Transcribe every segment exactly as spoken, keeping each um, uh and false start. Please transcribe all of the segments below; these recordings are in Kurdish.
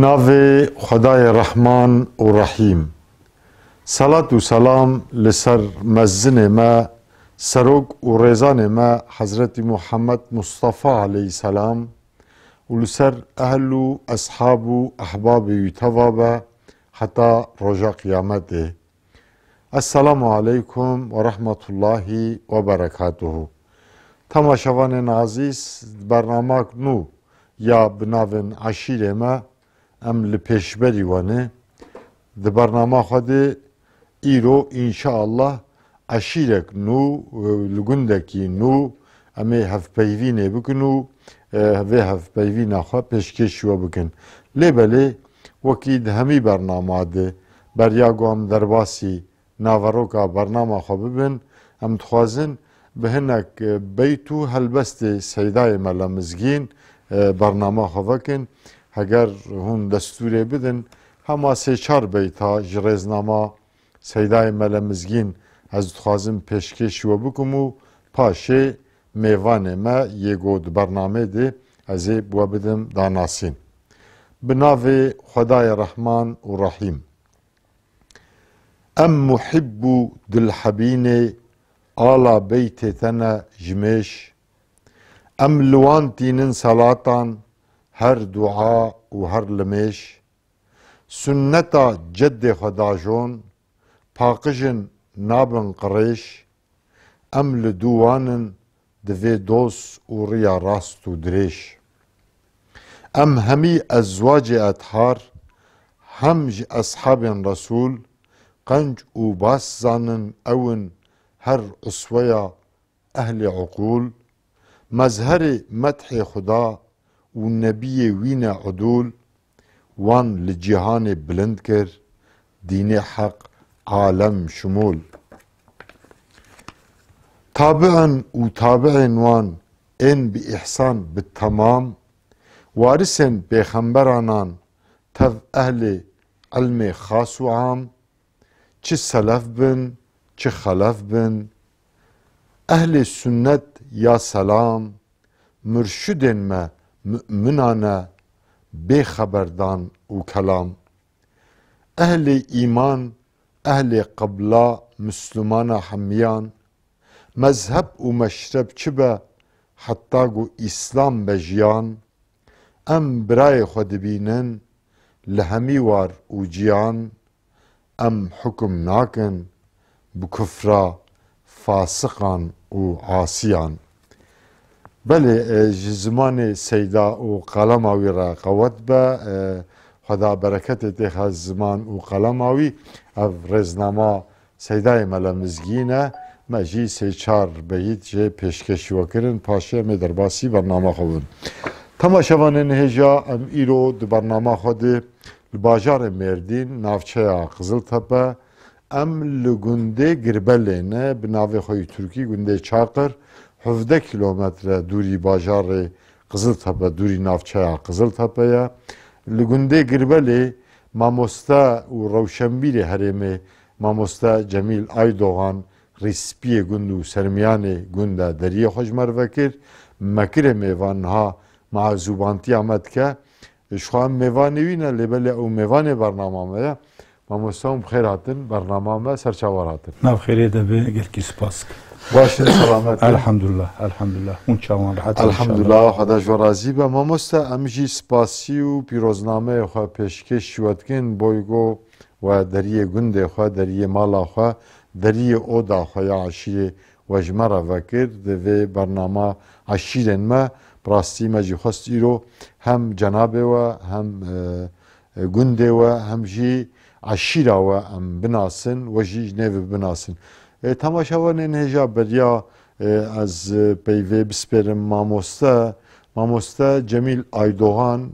Navê Xwedayê Rehman û Rehîm. Selat û selam li ser mezinê me, serok û rêzanê me Hezretî Muhammed Mustafa aleyhisselam û li ser ehl û eshab û ehbabê wî teva be heta roja qiyametê. Esselamu aleykum ve rahmetullahi ve berekatuhu. Temaşevanên azîz, bernamak nû ya bi navên eşîrê me em li pêşberî we ne. Di bernama xwe de îro înşaallah eşîrek nû, li gundekî nû em ê hevpeyvînê bikin û, e, vê hevpeyvîna xwe pêşkêşî we bikin. Lê belê wekî di hemî bernama de beriya ku em derbasî naveroka bernama xwe bibin, em dixwazin bi hinek, e, beyt û helbestê Seydayê Mele Mizgîn, e, bernama xwe vekin. Heger hûn destûrê bidin, hema sê çar beyta ji rêznama Seydayê Mele Mizgîn ez dixwazim pêşkêşî we bikim û paşê mêvanê me yê ku di bernamê de ez ê bi we bidim danasîn. Bi navê Xwedayê Rehman û Rehîm. Em muhîb û dilhebînê ala beytê te ne ji mêş. Em li wan tînin selatan her dua û her limêş. Sunneta ceddê xwe dajon, paqij in nabin qirêj. Em li dû wan in, divê doz û riya rast û dirêj. Em hemî ezwacê ethar, hem ji eshabên Resûl, qenc û bas zanin ew in her usweya ehlê uqûl, mezherê methê Xuda û nebiyê wî ne udûl, wan li cîhanê bilind kir, dînê heq alem şimûl. Tabi'in û tabi'ên wan ên bi îhsan bi temam, warisên pêxemberanan tev ehlê ilmê xas û am, çi selef bin, çi xelef bin, ehlê sunnet ya selam, murşidên me mu'minan e, bê xeberdan û kelam. Ehlê îman, ehlê qibla, mislumana hemiyan, mezheb û meşreb çi be, heta ku îslam be jiyan, em birayê xwe dibînin li hemî war û ciyan, em hukum nakin bi kufra fasiqan û asiyan. Belê, e, ji zimanê Seyda û qelema wî re qewet be, e, Xweda bereketê têxe ziman û qelema wî. Ev rêznama Seydayê Mele Mizgîn e. Me jî sê çar beyît jê pêşkêşî we kirin. Paşê em ê derbasî bernama xwe bin. Temaşevanên hêja, em îro di bernama xwe de li bajarê Mêrdîn, navçeya Qiziltepe, em li gundê Girbelê ne, bi navê xwe yî tirkî gundê Çaqir, hevdeh kîlometre dûrî bajarê Qiziltepe, dûrî navçeya Qiziltepe ye. Li gundê Girbelê mamoste û rewşenbîrê herêmê, mamoste Cemîl Aydogan, rîspiyê gund û sermiyanê gund e, deriyê xwe ji me re vekir. Me kire mêvan, niha me zûbantiya me dike. Ji xwe em mêvanê wî ne, lê belê ew mêvanê bernama me ye. Mamoste hûn bi xêr hatin, bernama me ser çavan hatin. Nav xêrê de be, gelkî spas. Baş in, selamet in. Elhamdulillah, elhamdulillah. Hûn çawan rehet in, Elhamdulillah, inşallah. Xweda ji we razî be. Mamoste, em jî spasî û pîroznameyê xwe pêşkêş ji we dikin, boy go we deriyê gundê xwe, deriyê mala xwe, deriyê oda xwe ya eşîrê we ji me re vekir. Di vê bernama eşîrên me, bi rastî me jî xwest îro hem cenabê we, hem, e, e, gundê we, hem jî eşîra we em binasin, we jî ji nêve binasin. E, temaşevanên hêja, beriya, e, ez, e, peyvê bispêrim mamoste, mamoste Cemîl Aydogan,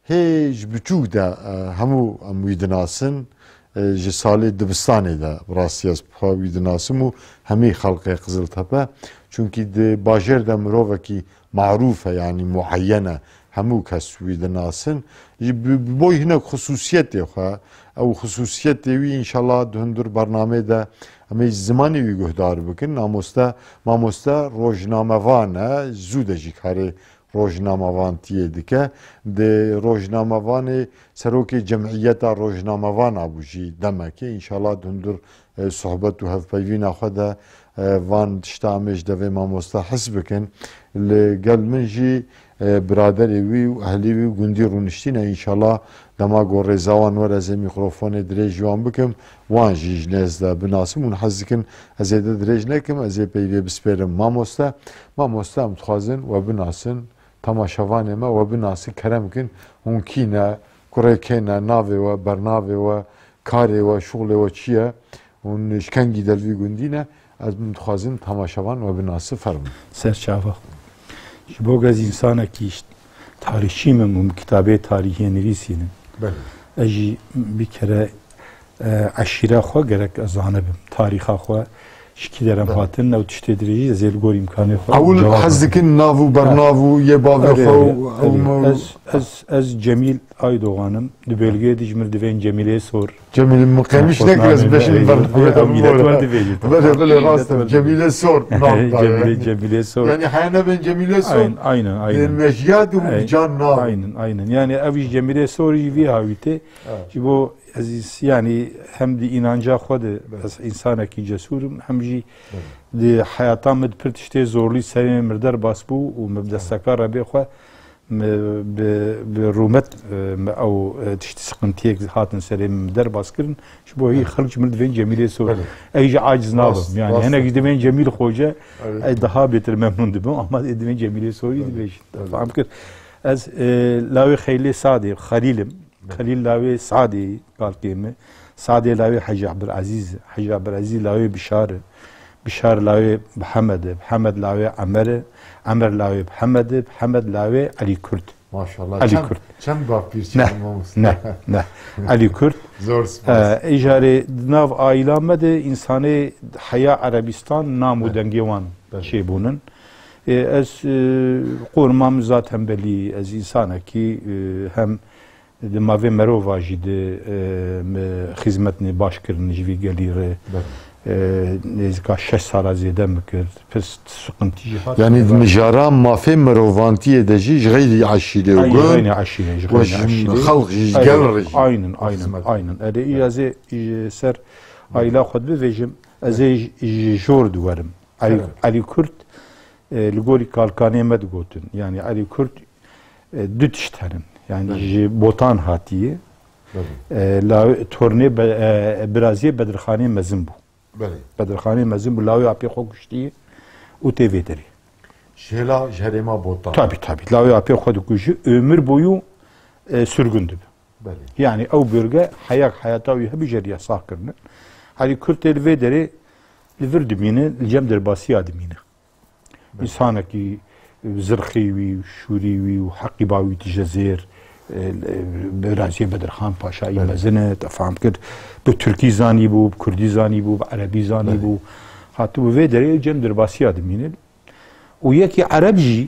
hê ji biçûk de, e, hemû em wî dinasin. E, ji salê dibistanê de bi rastî ez bi xwe wî dinasim û hemî xelkê Qiziltepe. Çunkî di bajêr de mirovekî marûf e, yanî mueyyen e. Hemû kes wî dinasin. Ji bi, bi boy hinek xisûsiyetê xwe, ew xisûsiyetê wî înşallah di hundir bernamê de em ê zimanê wî guhdar bikin. Mamoste, mamoste rojnamevan e, zû de jî karê rojnamevantiyê dike. Di rojnamevanê serokê cemiyeta rojnamevan abû jî demekê. Înşallah di hundir, e, sohbet û hevpeyvîna xwe de, e, van tişta em ê ji devê mamoste his bikin. Li gel min jî, e, biraderê wî û ehlê wî û gundî rûniştîne. Înşallah dema ku rêza wan were ez ê mîkrofonê dirêj ji wan bikim. Wan jî ji nêz de binasim û hez dikin ez ê de dirêj nekim, ez ê peyvê bispêrim mamoste. Mamoste em dixwazin we binasin, temaşevanê me we binasin, kerem kin, hûn kî ne, kurê kê ne, navê we, bernavê we, karê we, şuxlê we çi ye, hûn ji kengî de li vî gundî ne, ez min dixwazin temaşevan we binasin, fermin. Ser çava xwe. Ji bo ez însanekî ji tarîxçî me û min kitabê tarîxê nivîsînin. Belê. Ez jî bir kere, e, eşîra xwe gerek ez zanibim. Tarîxa xwe ji kî derem Belê. hatin, ew tiştê dirêjî ez ê li gor îmkanê xwe Ewil cewab hez bidim. dikin nav û bernav û yê bavê Erê, xwe erê, û ew erê. me Ez, ez, ez Cemîl Aydoğan im. Di bölgeyê de ji min divên Cemîlê Sor. Cemîl, min qemiş nekir ez beşim bernamê. Ew milet wan dibêjin. Belê, belê, rast e. Cemîlê Sor, nav Cemîlê, Cemîlê Sor. Yani haya nebên Cemîlê Sor. Aynen, aynen, aynen. Dên mejiyat û Aynen, can nav. Aynen, aynen. Yani ev jî Cemîlê Sor jî vî hawîtê. Evet. Ji bo ez, yani hem di înanca xwe de Belê. ez însanekî cesûr im, hem jî Belê. di heyata min de pir tiştê zorlî serê min der bas bû û min bi desteka Rebê xwe Me bi, bi rûmet, e, me ew, e, tiştî sıkıntiyek hatin serê min derbas kirin. Ji bo hî Evet. xelk ji min divên Cemîlê Sor. Belê. Ez jî aciz nabim. Rast, Yani rast. hinek ji divên Cemîl Xoce, Evet. ez daha bêtir memnun dibim. Ama ez divên Cemîlê Sorî Evet. dibêjin. Evet. Fam kir. Ez, e, lawê Xeylê Sadê, Xelîl im. Evet. Xelîl lawê Sadê, kalkê min. Sadê lawê Hecî Ebdulezîz, Hecî Ebdulezîz lawê Bişar e. Bişar lawê Mihemed e, Mihemed lawê Emer e, Emer lawê Mihemed e, Mihemed lawê Elî Kurd. Maşallah. Elî Çend, Kurd. çend bapîr Ne, çekî mamoste. ne, ne. Elî Kurd. Zor spas. E, îcarê di nav aîla me de însanê heya Erebistan nam û Evet. dengê wan Evet. çêbûnin. E, ez, e, qorma min zaten belî, ez însanekî, e, hem Di mavê merova jî di, e, me xizmetnê baş kirin ji vî gelî re. Belê. E, nêzîka şeş sala zêde me kir. Pir sıkıntı jî hat. Yani di mijara mafê merovantiyê de jî ji xeyrî eşîrê û Ay, gund, xeyrî eşîrê, ji we xeyrî ji eşîrê. xelq jî, ji Ay, gel re jî. Aynen, aynen, Xizmet. aynen. Erê, Belê. ez ê, e, ser aîla xwe dibêjim. Ez ê ji, ji jor diwerim. Elî, Evet. Elî Kurd, e, li gorî kalkanê me digotin. Yani Elî Kurd e, du tişt henin. Yani Belê. ji Botan hatiye. Belê. E, la, tornê be, e, biraziyê Bedirxanê mezin bû. Belê. Bedirxanê mezin bû, lawê apê xwe kuştiye û tê vê derê. Ji hêla, ji herêma Botan. Tabii, tabii. Lawê apê xwe dikuje, ömür boyu, e, sürgün dibe. Belê. Yani ew bölge heyak heyata wî hebû jê re yasax kirine. Herî Kurd tê li vê derê li vir dimîne, li cem derbasiya dimîne. Belê. Însanekî zirxê wî û şûrî wî û heqîba wî tije zêr, e, e, biraziyê Bedirxan Paşayî Belê. mezin e, te fam kir. Bi Tirkî zanîbû, bi Kurdî zanîbû, bi Erebî zanîbû. Belê. Hatibû vê derê cem derbasiya dimînin. Û yekî Ereb jî,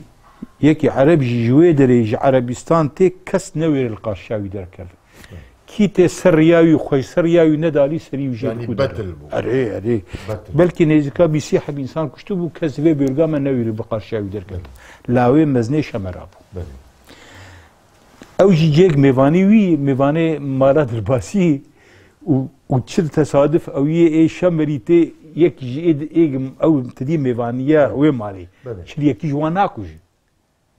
yekî Ereb jî ji wê derê ji Erebîstan tê kes newêre li qarşiya wî derkeve. Kî tê ser riya wî, xwe ji ser riya wî nedalî, serî wî jê Yani dikû betil dere. bû. Erê, erê. Betil. Belkî nêzîka bîsî heb însan kuştibû, kes vê bölga me newîrî bi qarşiya wî derkeve. Belê. Lawê mezinê Şemera bû. Belê. Ew jî cêk mêvanî wî, mêvanê mala derbasî û, û çi tesaduf ew yê ê Şemerî tê yek ji ê, ê, ew tedî mêvaniya Belê. wê malê. Belê. Çil yekî ji wan nakujin.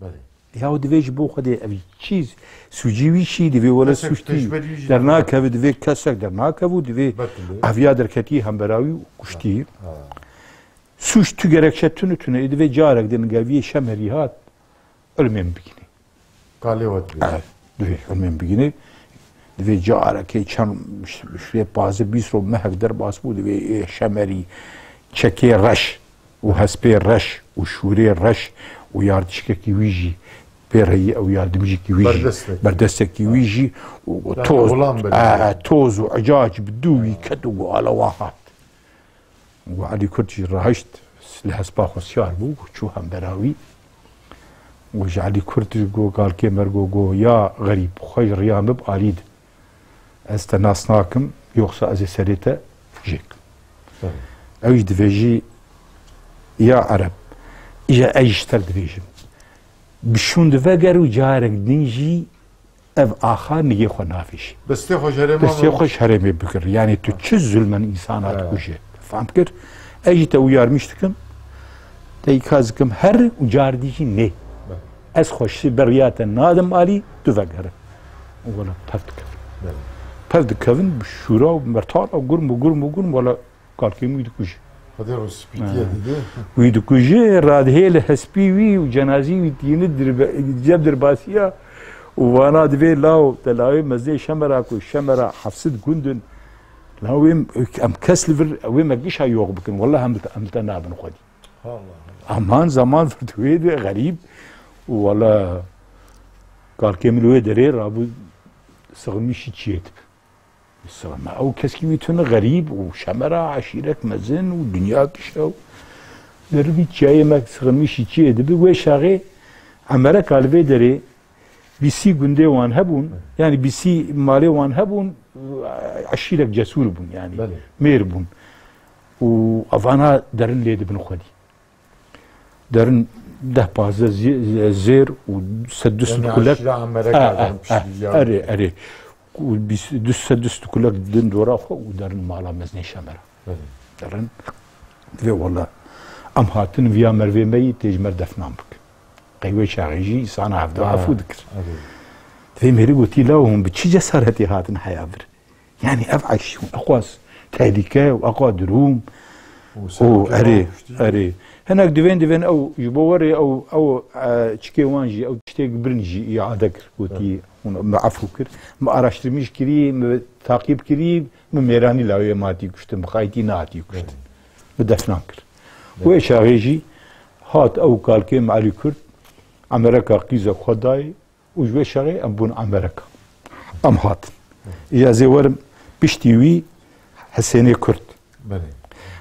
Belê. Ya û divê ji bo Xwedê ev çî sûcî wî çî divê wele Kesek sûctî pêşberî jî dernakeve, divê kesek dernakeve û divê Belê. eviya derketî hembera wî û kuştî. Ha. Sûc tu gerekçe tune tune, divê carek din geviyê Şemerî hat, ilmên bigînî. Kalê we dibê. Evet, divê ilmên bigînî. Divê carekê çend şirê pazdeh bîst ro mehek derbas bû, divê ê Şemerî çekê reş û hespê reş û şûrê reş û yardişkekî wî jî pê reyî ew yardimcîkî wî jî, Berdestek. berdestekî wî jî û Yani toz, oğlan belediye. e, e, toz û ecac bi dû wî ket û got ala wan hat. Û Elî Kurd jî rahişt, li hespa xwe siyar bû, çû hembera wî. Û ji Elî Kurd jî got, galkê me re got, got, "Ya xerîb, xwe ji riya min bi alî de. Ez te nas nakim, yoksa ez ê serê te jêk." Tabii. Ew jî dibêjî, "Ya Ereb, îja ez ji te re dibêjim. Bi şûn diveger û carek din jî ev axa nigê xwe navêjî. Destê xwe ji herêma Destê xwe ji herêmê bikir. Yani tu çi zulmen însana dikuje. Fam kir? Ez jî te uyarmış dikim. Te îkaz dikim her û car dî jî nê. Ez xweşî beriya te nadim alî, tu vegere. Û wela pev dikevin. Pev dikevin, bi şûra û mertala, gurm û gurm û gurm, wela Kalkê min wî dikuje. Xwedê rûspîtiye dide. Wî dikuje, radihê li hespî wî û cenazî wî tîni dirbe-, cem dirbasiya û vana divê law, te lawê mezê Şemera ku Şemera hefsid gund in. Lawê em kes li vir, wê me gişa yox bikin. Wela em li te, em li te nabin xwedî. Allah Allah. Aman zaman vir di wê de xerîb û wela kalkê min li wê derê rabû sixmişî çiyê dibe. Sixme ew keskî wî tune xerîb û Şemera eşîrek mezin û dinya kişe û derivî çiyayê me sixmişî çiyê dibi. Wê şaxê Emereka li vê derê bîsî gundê wan hebûn, yani bîsî malê wan hebûn, eşîrek cesûr bûn yani, Belê. Mêr bûn. Û evana derin lê dibin xwedî. Derin deh pazdeh zê-, zêr û sed du sed Yani kulek. Aşîra Emereka Ha, ha, derin ha. Piştî ya. Erê, erê. Û bîst, du sed, du sed kulek din dora xwe û derin mala mezinê Şemera. Belê. Derin. Divê wela em hatin viya mervê me yî tê ji me defnan bikin. Qey wê çaxê jî însana hevdî Ha, afû dikir. Erê. Divê mêrî gotî, law hûn bi çi cesaretê hatin heya vir? Yani ev eşî û eqas tehlîke û eqa durum û û serokê erê, wan kuştî. Erê. Hinek divên, divên ew ji bo werê ew, ew, e, çikê wan jî, ew tiştê birin jî îade kir. Gotî, Evet. Hûn me efû kir. Me araştirmiş kirî, me taqîb kirî, me mêranî lawê me hatî kuştin, bi xaytî nehatî kuştin. Evet. Me defnan kir. Evet. Wê çaxê jî hat ew kalkê me Elî Kurd, Emereka qîzek xwe dayê, û ji wê şerê em bûn Amereka. Em hatin. Îja zê werim piştî wî Hisênê Kurd. Belê.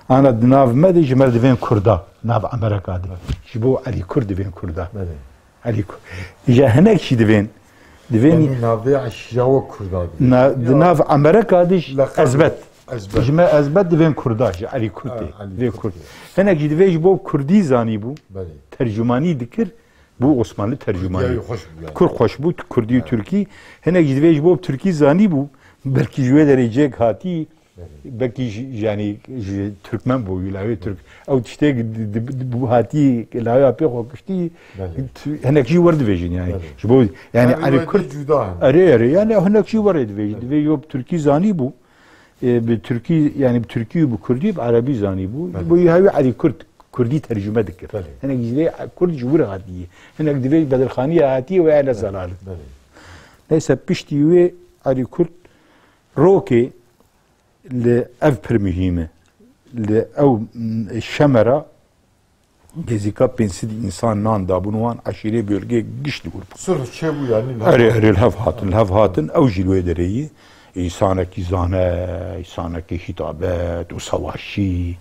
Ana di nav me de ji me re divên Kurda, nav Amereka de. Belê. Ji bo Elî Kurd divên Kurda. Belê. Elî Kurd. Îja hinek jî divên, divên Yani navê eşîra we Kurda dibe. Na, di Ya. nav Amereka de ji Leqeb Ezbet. Ezbet. Ji me Ezbet divên Kurda, ji Elî Kurd Ha, de. Elî Divê Kurd Kurd. de. Hinek jî divê ji bo Kurdî zanî bû. Belê. Tercümanî dikir. Bû Osmanlı tercümanî. Kurdî xweş bû yani. Kur xweş bû, Kurdî û Tirkî. Hinek ji divê ji bo Tirkî zanî bû, belkî ji wê derê cêk hatî, Evet. belkî ji, yani ji Türkmen bû, lawê Türk. Ew tiştê di, di, di, bû hatî, lawê apê xwe kuştî, Evet. tu-, hinek jî wer divêjin yani. Evet. Ji bo, yani Her Elî rivayetê Kurd, cuda yani. erê, erê, yani hinek jî werê divêjin. Evet. Divê ji bo Tirkî zanî bû, e, bi Tirkî, yani bi Tirkî û bi Kurdî, bi Erebî zanî bû. Evet. Ji bo hewî Elî Kurd Kurdî tercüme dikir. Belê. Hinek ji vê Kurd ji wir hatiye. Hinek divê Bedirxaniye hatiye û ya ne zelalin. Belê. Neyse piştî wê Elî Kurd rokê li ev pir muhîm e. Li ew, m, Şemera gezîka pênc sed însan nan dabûn wan eşîrê bölgê giş li wir bû. Sulh çêbû yani. Erê, erê, li hev hatin, li hev hatin. Ew jî li wê derê yî. Însanekî zane, însanekî hîtabet û savaşçî.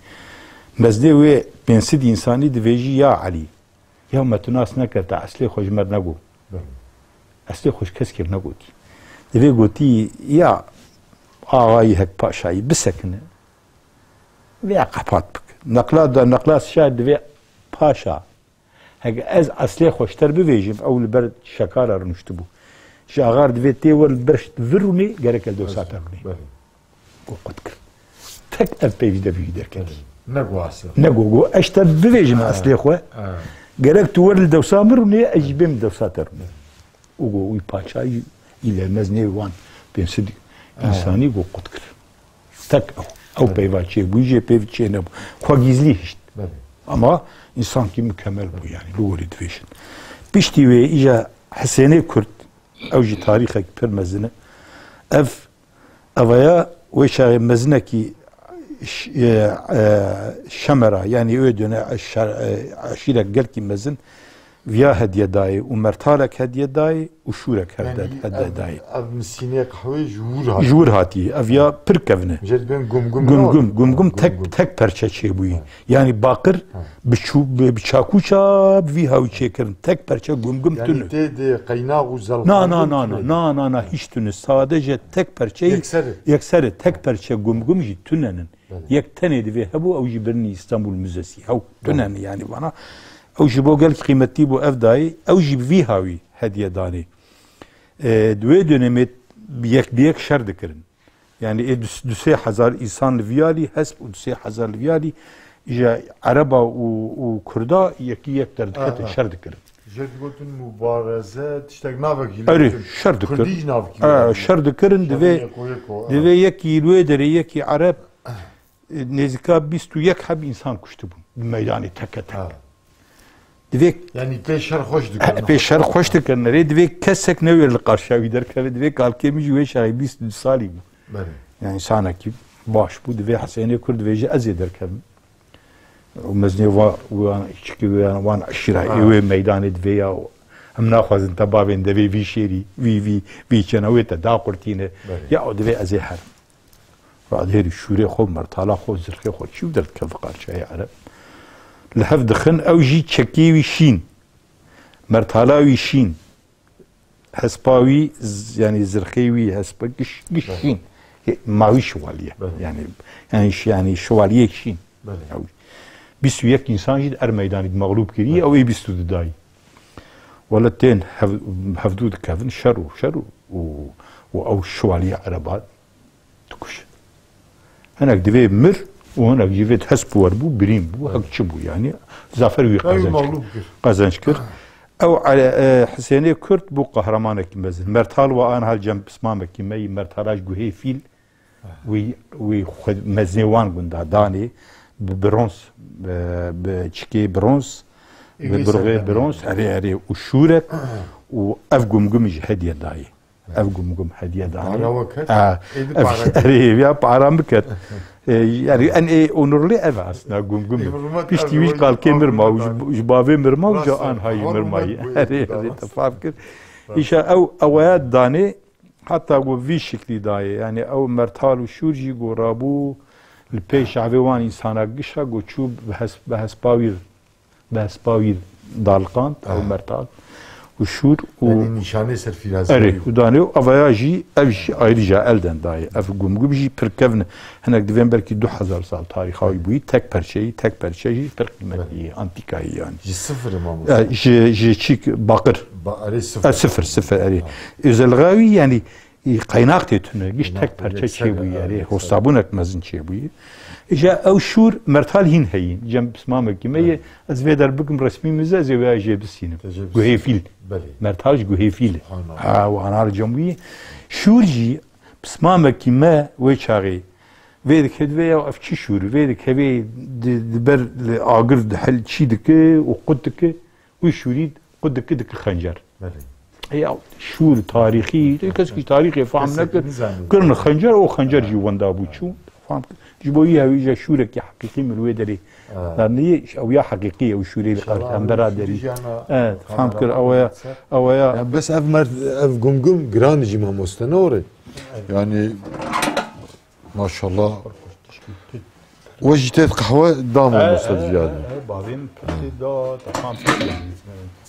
Mezdê wê pênc sed însanî divêjî, ya Elî, ya me tu nas nekir, te eslê xwe ji me re negot. Belê. Eslê xwe ji keskî re negotî. Divê gotî, ya axayî hek paşayî bisekine, vêya qepat bike. Neqla da, neqla şair divê paşa. Heke ez eslê xwe ji te re bivêjim, ew li ber şekara rûniştibû. Ji axar divê tê we li ber vir rûnê, gerek li dewsa te rûnê. Belê. Got qut kir. Tek ev peyvî de bî derketî. Belê. Ne got eslê xwe. Ne got, got, ez ji te bivêjim Ha. eslê xwe. Ha. Gerek tu wer li dewsa min rûnê, ez jî bêm dewsa te rûnê. Û got, wî paşayî, î lemez nê wan pênc sed Ha. însanî got qut kir. Tek ew. Ew Evet. peyva çêbû, jê peyv çê nebû. Xwe gîzlî hişt. Belê. Ama însankî mukemel bû yani, li gorî divêjin. Piştî wê îja Hisênê Kurd, ew jî tarîxek pir mezin e. Ev, evaya wê çaxê mezinekî ş-, e, e, Şemera, yani wê döne şer-, e, eşîrek gelkî mezin, viya hediye dayê û mertalek hediye dayê û şûrek herde-, Yani hediye ev, dayê. Ev misînê qehwê ji wir hatiye. Ji wir hatiye. Ev ya pir kevin e. Jê dibên gumgum Gumgum, ne? Gumgum tek, Gumgum. tek perçe çêbûyî. Ha. Yani baqir Ha. bi çû-, bi, bi çakûça bi vî hawî çêkirin. Tek perçe gumgum Yani tune. tê de qeynax û zelqandin Na, na, na, tune. na, na, na, na, hiç tune. Sadece tek perçe Yekser e. yekser e. Tek perçe gumgum jî tunenin. Belê. Yek tenê divê hebû, ew jî birinî İstanbul Müzesi. Hew Belê. tunen yani bana. Ew ji bo gelek qîmetî bû ev dayê, ew jî bi vî hawî hediye danê. E, di wê dönemê yek bi yek şer dikirin. Yani ê du, du sê hezar însan li vî alî hesp û du sê hezar li vî alî, îja Ereba û, û Kurda yekî yek derdiketin, Aha. şer dikirin. Jê digotin mubareze, tiştek navekî Erê, şer dikirin. Kurdî jî navekî Aa, şer dikirin, divê, divê yekî li wê derê yekî Ereb, e, nêzîka bîst û yek heb însan kuştibûn. Di meydanê teke tek. Ha. Divê Yani pê şer xweş dikirin. Pê şer xweş dikirin. Rê divê kesek newêr li qarşiya wî derkeve. Divê kalkê min jî wê çaxê bîst û du salî bû. Belê. Yani insanekî baş bû. Divê Hesênê Kurd divê jî ez ê derkevim. Û mezinê wa, wan, çikî wan, wan eşîra Ha. ê wê meydanê divê ya. Em naxwazin te bavên devê vî şêrî, vî, vî, vî çêna wê te daqurtîne. Belê. Ya o divê ez ê herim. Radêrî şûrê xwe, mertala xwe, zirxê xwe çî û derdikeve qarçeyê Ereb. Li hev dixin, ew jî çekê wî şîn. Mertala wî şîn. Hespa wî, z-, yani zirxê wî, hespa giş, giş Belê. şîn. He, mawî şewaliye. Belê. Yani, yani, ş-, yani şewaliyek şîn. Belê. Ew bîst û yek însan jî di er meydanî mexlûb kiriye, Belê. ew ê bîst û du dayî. Wele tên hev-, hevdû dikevin, şer û, şer û, û, û ew şewaliye Ereba dikuşin. Hinek divê mir û hinek jî vê hesp wer bû, birîn bû, hek çi bû yani. Zafer wî Ew qezenç kir. mexlûb kir. Qezenç kir. Ew Ele-, e, Hisênê Kurd bû qehremanekî mezin. Mertal wa an hal cem pismamekî me yî Mertala ji guhê fîl wî, wî xwe mezinê wan gunda danê bi bronz, bi, bi çikê bronz, Ê, bi wî burxê serdemê. bronz, erê, erê û şûrek û ev gumgum jî hediye dayê. Ev gumgum hediye danê. Para we ket? Ha, Êdî ev para ket. erê, ya para min ket. E, yani en ê onurlu ev aslında gumgum. Ê, hurmet Piştî ev wî wî kalkê mir ma û ji, hurmet ji bavê mir ma û Rast ji e, an hayî mir hurmet mayî. buyurun, Erê, erê, tamam. te fam kir. Tamam. Îşa ew ewaya danê heta ku vî şiklî dayê. Yani ew mertal û şûr jî ku rabû li pêş avê wan însana gişa ku çû bi hes-, bi hespa wî Bi hespa wî daliqand, ew Aha. mertal û şûr û Yani nîşanê serfîraziyê Erê, wî. û danê û avaya jî, ev jî ayrıca elden dayê. Ev gumgum jî pir kevn, hinek divên belkî du hezar sal tarîxa wî bûyî, tek perçeyî, tek perçe jî pir qîmetî yê, antîkayî yani. Ji sifir mamoste. E, ji, ji çîk baqir. Ba-, erê sifir. E, sifir, sifir, erê. Ha. Özelliğa wî yani, Î, qeynax tê tune, giş Qeynax tek tê, perçe yekser çêbûye, e, erê, yekser. Hostabûnek mezin çêbûye. Îja ew şûr mertal hîn heyîn. Cem pismamekî me ye, Evet. ez vê der bikim resmî mize, ez ê wê jê bisînim. Te jê Guhê bisînim. fîl. Belê. Mertal ji guhê fîl. Subhanallah. Ha, û anar cem wî. Şûr jî pismamekî me wê çaxê. Vê dikeve ya ev çi şûr? Vê dikeve di, di ber li agir dihil çî dike û qut dike. Wî şûrî qut dike dike xencer. Belê. Ya şûr tarîxî, kes kî tarîxê fam Kesek nekir. nizanî. Kirin xencer, o xencer jî wenda bû çû. Fam kir. Ji bo wî hewî je şûrekî heqîqî min wê derê. Ha. Dar niyê, ew ya heqîqî ye, ew şûrê li İnşallah qar, em bera ew derî. şûrî jana Evet, fam kir, kamera ew ya, alsa. ew ya. Ya bes ev mer-, ev gumgum giran jî mamoste ne ore. Yani Maşallah. We jî tê qehwe da mamoste Ziyad. Bavê min pirtê da, te fam kir.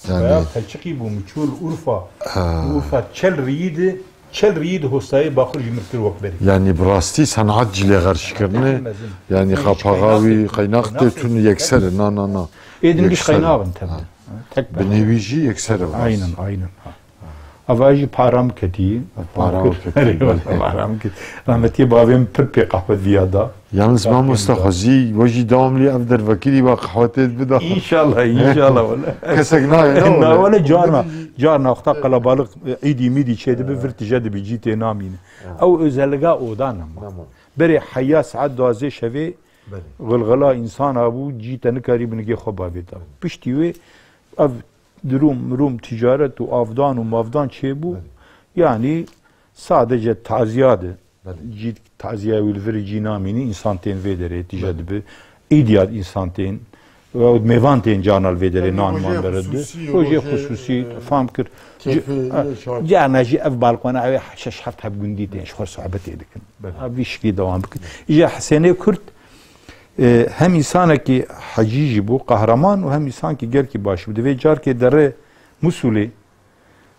Yani Baya qelçiqî bû, min çû li Urfa. Ha. Urfa çel riyî di, çel riyî di hostayê baxur ji min kir wek berê. Yani bi rastî senat cilê xerçkirine. Mezin. Yani Hiç qapaxa qeynax wî tê, qeynax qeynax tê tun tê. yekser e. Na, na, na. Êdin giş Yekser e. qeynaxin tevde. Ha. Tek Binê bazı. wî jî yekser e. Aynen, aynen. Ha. Ava jî para min ketî. Para Fam kir. ketî, Erê, belê. para min ketî. Rahmetiyê bavê min pir pê qehwe diya da. Yalnız Bavê mamoste min da. Xwezî, we jî dewamlî ev dervekirî ve qehwe tê bida. İnşallah, inşallah, wele. Kesek nayê, ne Na, wele? wele, carna, Xwezî jî. carna wexta qelebalık, e, îdî mîdî çê dibi, Evet. vir tije dibi, cî tê namîne. Evet. Ew özelliga oda nema. Nema. Berê heya saet duwazdeh şevê Belê. gılgıla insan abû, cî te nikarî binigê xwe bavê da. Belê. Piştî wê ev Dirûm, mirûm, ticaret û avdan û mavdan çêbû. Belê. Yanî sadece taziya de. Belê. Cî taziya wî li vir cî namînî, însan tên vê derê tije Belê. dibi. Îdî ya însan tên, weyahût mêvan tên carna li vê derê Yanî nan rojê man bere di. xusûsî, Rojê rojê, xusûsî, e, fam kir. keyfê Ci-, ha, yê şa- carna jî ev balkona ew ê şeş heft heb gundî tên, ji xwe sohbetê dikin. Belê. Ha, vî şiklî dewam bikin. Îja Hesênê Kurd, E, hem însanekî hecî jî bû, qehreman û hem însankî gelkî baş bû. Divê carkê derê Musulê,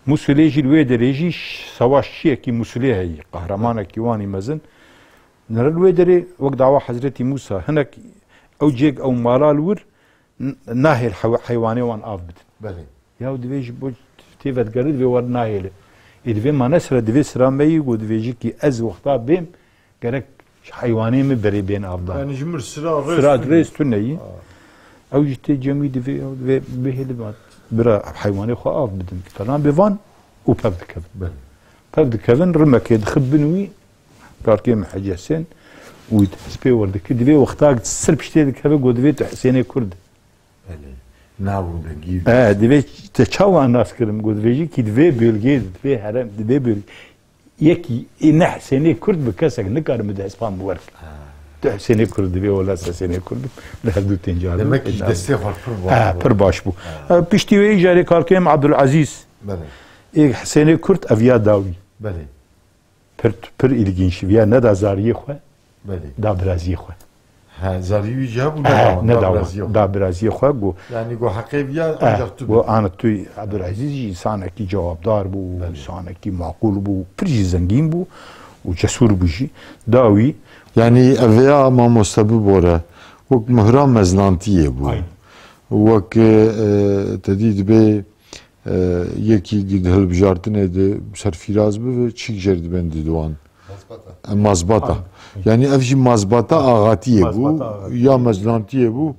Musulê jî li wê derê jî ş-, savaşçiyekî Musulê heyî, qehremanekî wanî mezin. Nere li wê derê wek dawa Hezretî Mûsa, hinek ew cêk ew mala li wir, n-, nahêl hew-, heywanê wan av bidin. Belê. Ya divê ji bo tê vedigere divê wer nahêle. Ê divê mane sira, divê sira me yî ku divê jî kî ez wexta bêm, gerek ji heywanê min berê bên avdan. Yani ji mir sira rêz Sira tune. rêz tune yî. Ha. Ew jî tê cem wî divê, ew divê bihêle ba, bira heywanê xwe av bidin. Falan bê van û pev dikevin. Belê. Pev dikevin, rimekê dixin bin wî, karkê min Hecî Hesên, wî hespê werdikir. Divê wexta ser piştê dikeve, got divê tu Hesênê Kurd. Belê. Navû de gî. E, divê te çawa nas kirim? Got divê jî kî divê bölgê, divê herem, divê bölgê. Yekî ê ne Hesênê Kurd bi kesek nikare min dest pan bi wer. Ha. Tu Hesênê Kurd divê, wela Hesênê Kurd li her du tênca. Demek ki destê xwe pir baş Ha, bû. pir baş bû. Ha. E, piştî wê îjarê karkêm Abdulazîz. Belê. Ê Hesênê Kurd eviya dawî. Belê. Pir, pir ilginç. Viya neda zariyê xwe, Belê. da biraziyê xwe. Ha, zariyê wî jî hebû, Eh, neda, neda neda biraziyê xwe. Da biraziyê xwe, got. Yani got heqê viya Eh, ancak tu got bidî. Ana tu, Abdulaziz jî insanekî cewabdar bû, Belê. insanekî maqûl bû, pir jî zengîn bû û cesûr bû jî. Da wî Yani ev ya mamoste bibore, wek mihra mezlantiyê bû. Aynen. Wek, e, te dî dibê E, yekî di hilbijartinê de serfîraz bibe, çîk jêr dibên didiwan. Mazbata. E, mazbata. Aynen. Yani ev jî mazbata axatiyê bû, Mazbata axatiyê. ya mezlantiyê bû,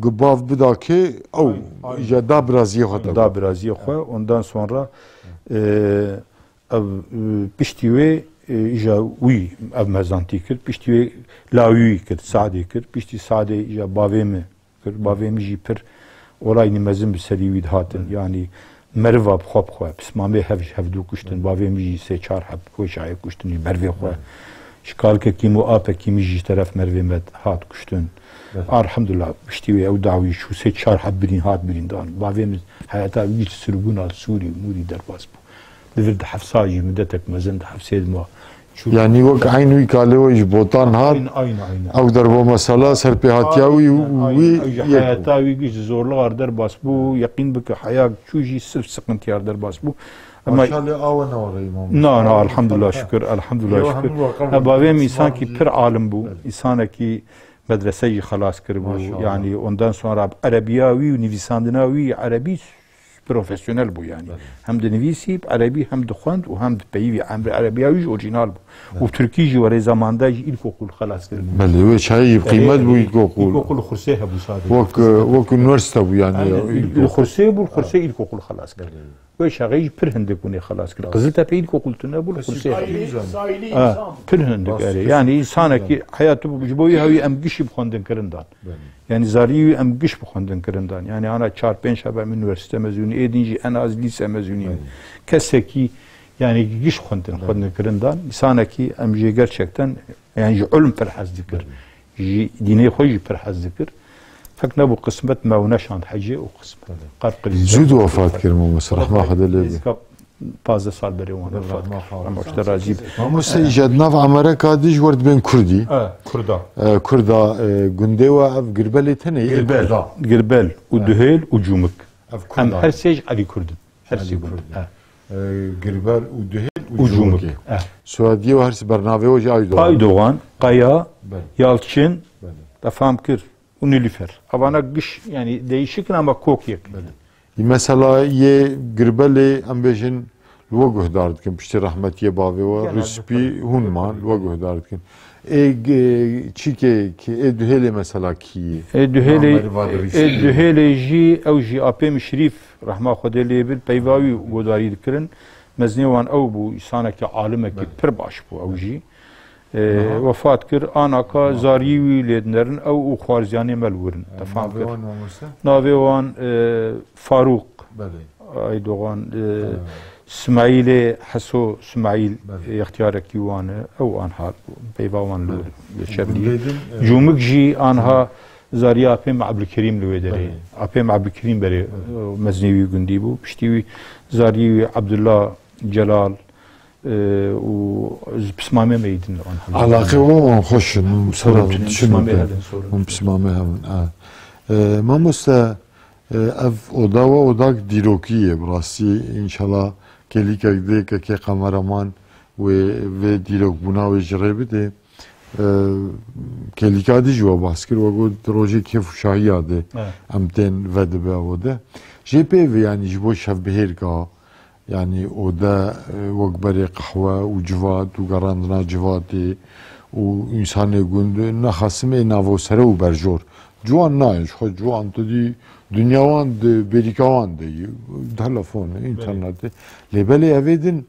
ku bav bida kê, ew Aynen, aynen. îja da biraziyê xwe te Da got. biraziyê xwe, ondan sonra, e, ev, e, piştî wê, e, îja wî ev mezlantî kir, piştî wê lawî wî kir, Sadê kir, piştî Sadê îja bavê min kir. Bavê min jî pir olayî mezin bi serî wî dihatin. Hı. Yanî meriva bi xwe bi xwe, pismamê hev ji hevdû kuştin. Hı. Bavê min jî sê çar heb wê çayê kuştin ji mervê xwe. Hı. Ji kalkekî min û apekî min jî ji teref mervê me hat kuştin. Hı. Elhamdulillah, piştî wê ew dawî çû, sê çar heb birîn hat birîndan. Bavê min heyata wî ji sirgûna Sûrî û Mûrî derbas bû. Li vir di hefsa jî mudetek mezin di hefsê de ma. Çû- Yani wek eyn wî kalê we ji Botan hat, Aynen, aynen, aynen. ew derbo mesela serpêhatiya wî û Aynen, wî aynen. Ew jî yek bû. Heyata wî giş zorluğa derbas bû. Yeqîn bike heya çû jî sirf sıkıntıya derbas bû. Ama Maşallah awe ne orayı Muhammed. Na, na, elhamdülillah şükür, elhamdülillah Yo, şükür. hemû waqaf Ha, bavê min olsun, insankî Muhammed. pir alim bû. Evet. İnsanekî medrese jî xelas kiribû. Maşallah. Yani ondan sonra erebiya wî û nivîsandina wî erebî profesyonel bû yani. Belê. Hem dinivîsî bi erebî, hem dixwend û hem dipeyivî. Emrê erebiya wî jî orîjînal bû. Belê. Û tirkî jî werê zamanda jî îlkokul xelas kirin. Belê, wê çayî Belê, qîmet bû belê. îlkokul. Îlkokul Xursê hebû sadece. Wek, wek üniversite bû yani. Aynen, îl-, îlkokul. îl Xursê bû, Xursê îlkokul xelas kirin. Belê. Wê çaxê jî pir hindik hûnê xelas kirin. Belê. Qiziltepe îlkokul tune bû, li Xursê. Sayılı, sayılı Ha, insan. pir hindik Bas erê. pir Yani insanekî heyatı ji bo wî hewî em gişî bi xwendin kirin dan. Belê. Yani zarî wî em giş bi xwendin kirin dan. Yani ana çar pênc hebe em üniversite mezûnî, ê din jî en az lîse mezûnî. Belê. Kesekî yani giş xwendin, Belê. xwendin kirin dan. Însanekî em jê gerçekten yani ji ilm pir hez dikir. Belê. Ji dînê xwe jî pir hez dikir. Fek nebû qismet me û neşand hecê û qismet. Belê. Qerqilî Zû de wefat kir mamoste, rehma Xwedê lê be. Nêzîka pazdeh sal berê wan wefat kir. Rehma Xwedê. Rehma Xwedê razî be. Mamoste, îja di nav Amereka de ji wer dibên Kurdî. E, Kurda. E, Kurda, e, gundê we ev Girbelê tenê yê Girbel. Kurda. Girbel û E. Duhêl û Cûmik. Ev Kurda. Em her sê ji Elî Kurd in. Her Elî sê Kurd. Kurd. E. E, Girbel û Duhêl û Û Cûmik. Cûmik. E. Suadiye û her sê bernavê we jî Aydogan. Aydogan, Kaya, Belê. Yalçin, Belê. Te fam kir. û Nilüfer. Evana giş, yani değişik in ama kok yek. Belê. Mesela yê Girbelê em bêjin li we guhdar dikin, piştî rehmetiyê bavê we, Genelde Rispî tabii. hûn man, li we guhdar dikin. Ê g-, çîkê ki, ê Duhêlê mesela kî yî? Ê Duhêlê, Nameri Vadê ê Rispî. Duhêlê jî, ew jî apê min Şirîf, rehma Xwedê lê bir, peyva wî godarî dikirin. Mezinê wan ew bû, însanekî alimekî Belê. pir baş bû ew jî. E, Aha. wefat kir, anaka zariyê wî lê dinerin, ew û xwarziyanê me li wir in. Te fam kir. Navê wan mamoste? Navê wan, e, Farûq. Belê. Aydogan, e, Evet. Smaîlê, Heso Smaîl, Belê. e, extiyarekî wan e. Ew anha peyva wan li wir Belê. geçer Gundê dî. din, e, Cûmik jî anha zariya apê me Ebdulkerîm li wê derê. Belê. Apê me Ebdulkerîm berê, Belê. e, mezinê wî gundî bû. Piştî wî zariyê wî Ebdullah, Celal, E, û ji pismamê me yî din li wan hemû. Alaqê wan xweş in, hûn Sorun sera tune, tişin pismamê bike. hevin, sorun Hûn tune. pismamê hevin, ha. E, mamoste, e, ev oda we odak dîrokî ye, bi rastî, înşallah kêlîkek dê ke kê kameraman wê vê dîrokbûna wê ji rê bide. Ee, Kêlîka dî jî we behs kir, we got rojê kêf û şahiya de Evet. em tên vedibe o de. Jê pê ve, yanî ji bo şevbihêrka, yanî o de, e, wek berê qehwe û civat û gerandina civatê û însanê gund, naxasim ê navosere û berjor. Ciwan nayê, ji xwe ciwan tu dî dinya wan di bêrîka wan de yî, telefon, Belê. înternetê. Lê belê evê din,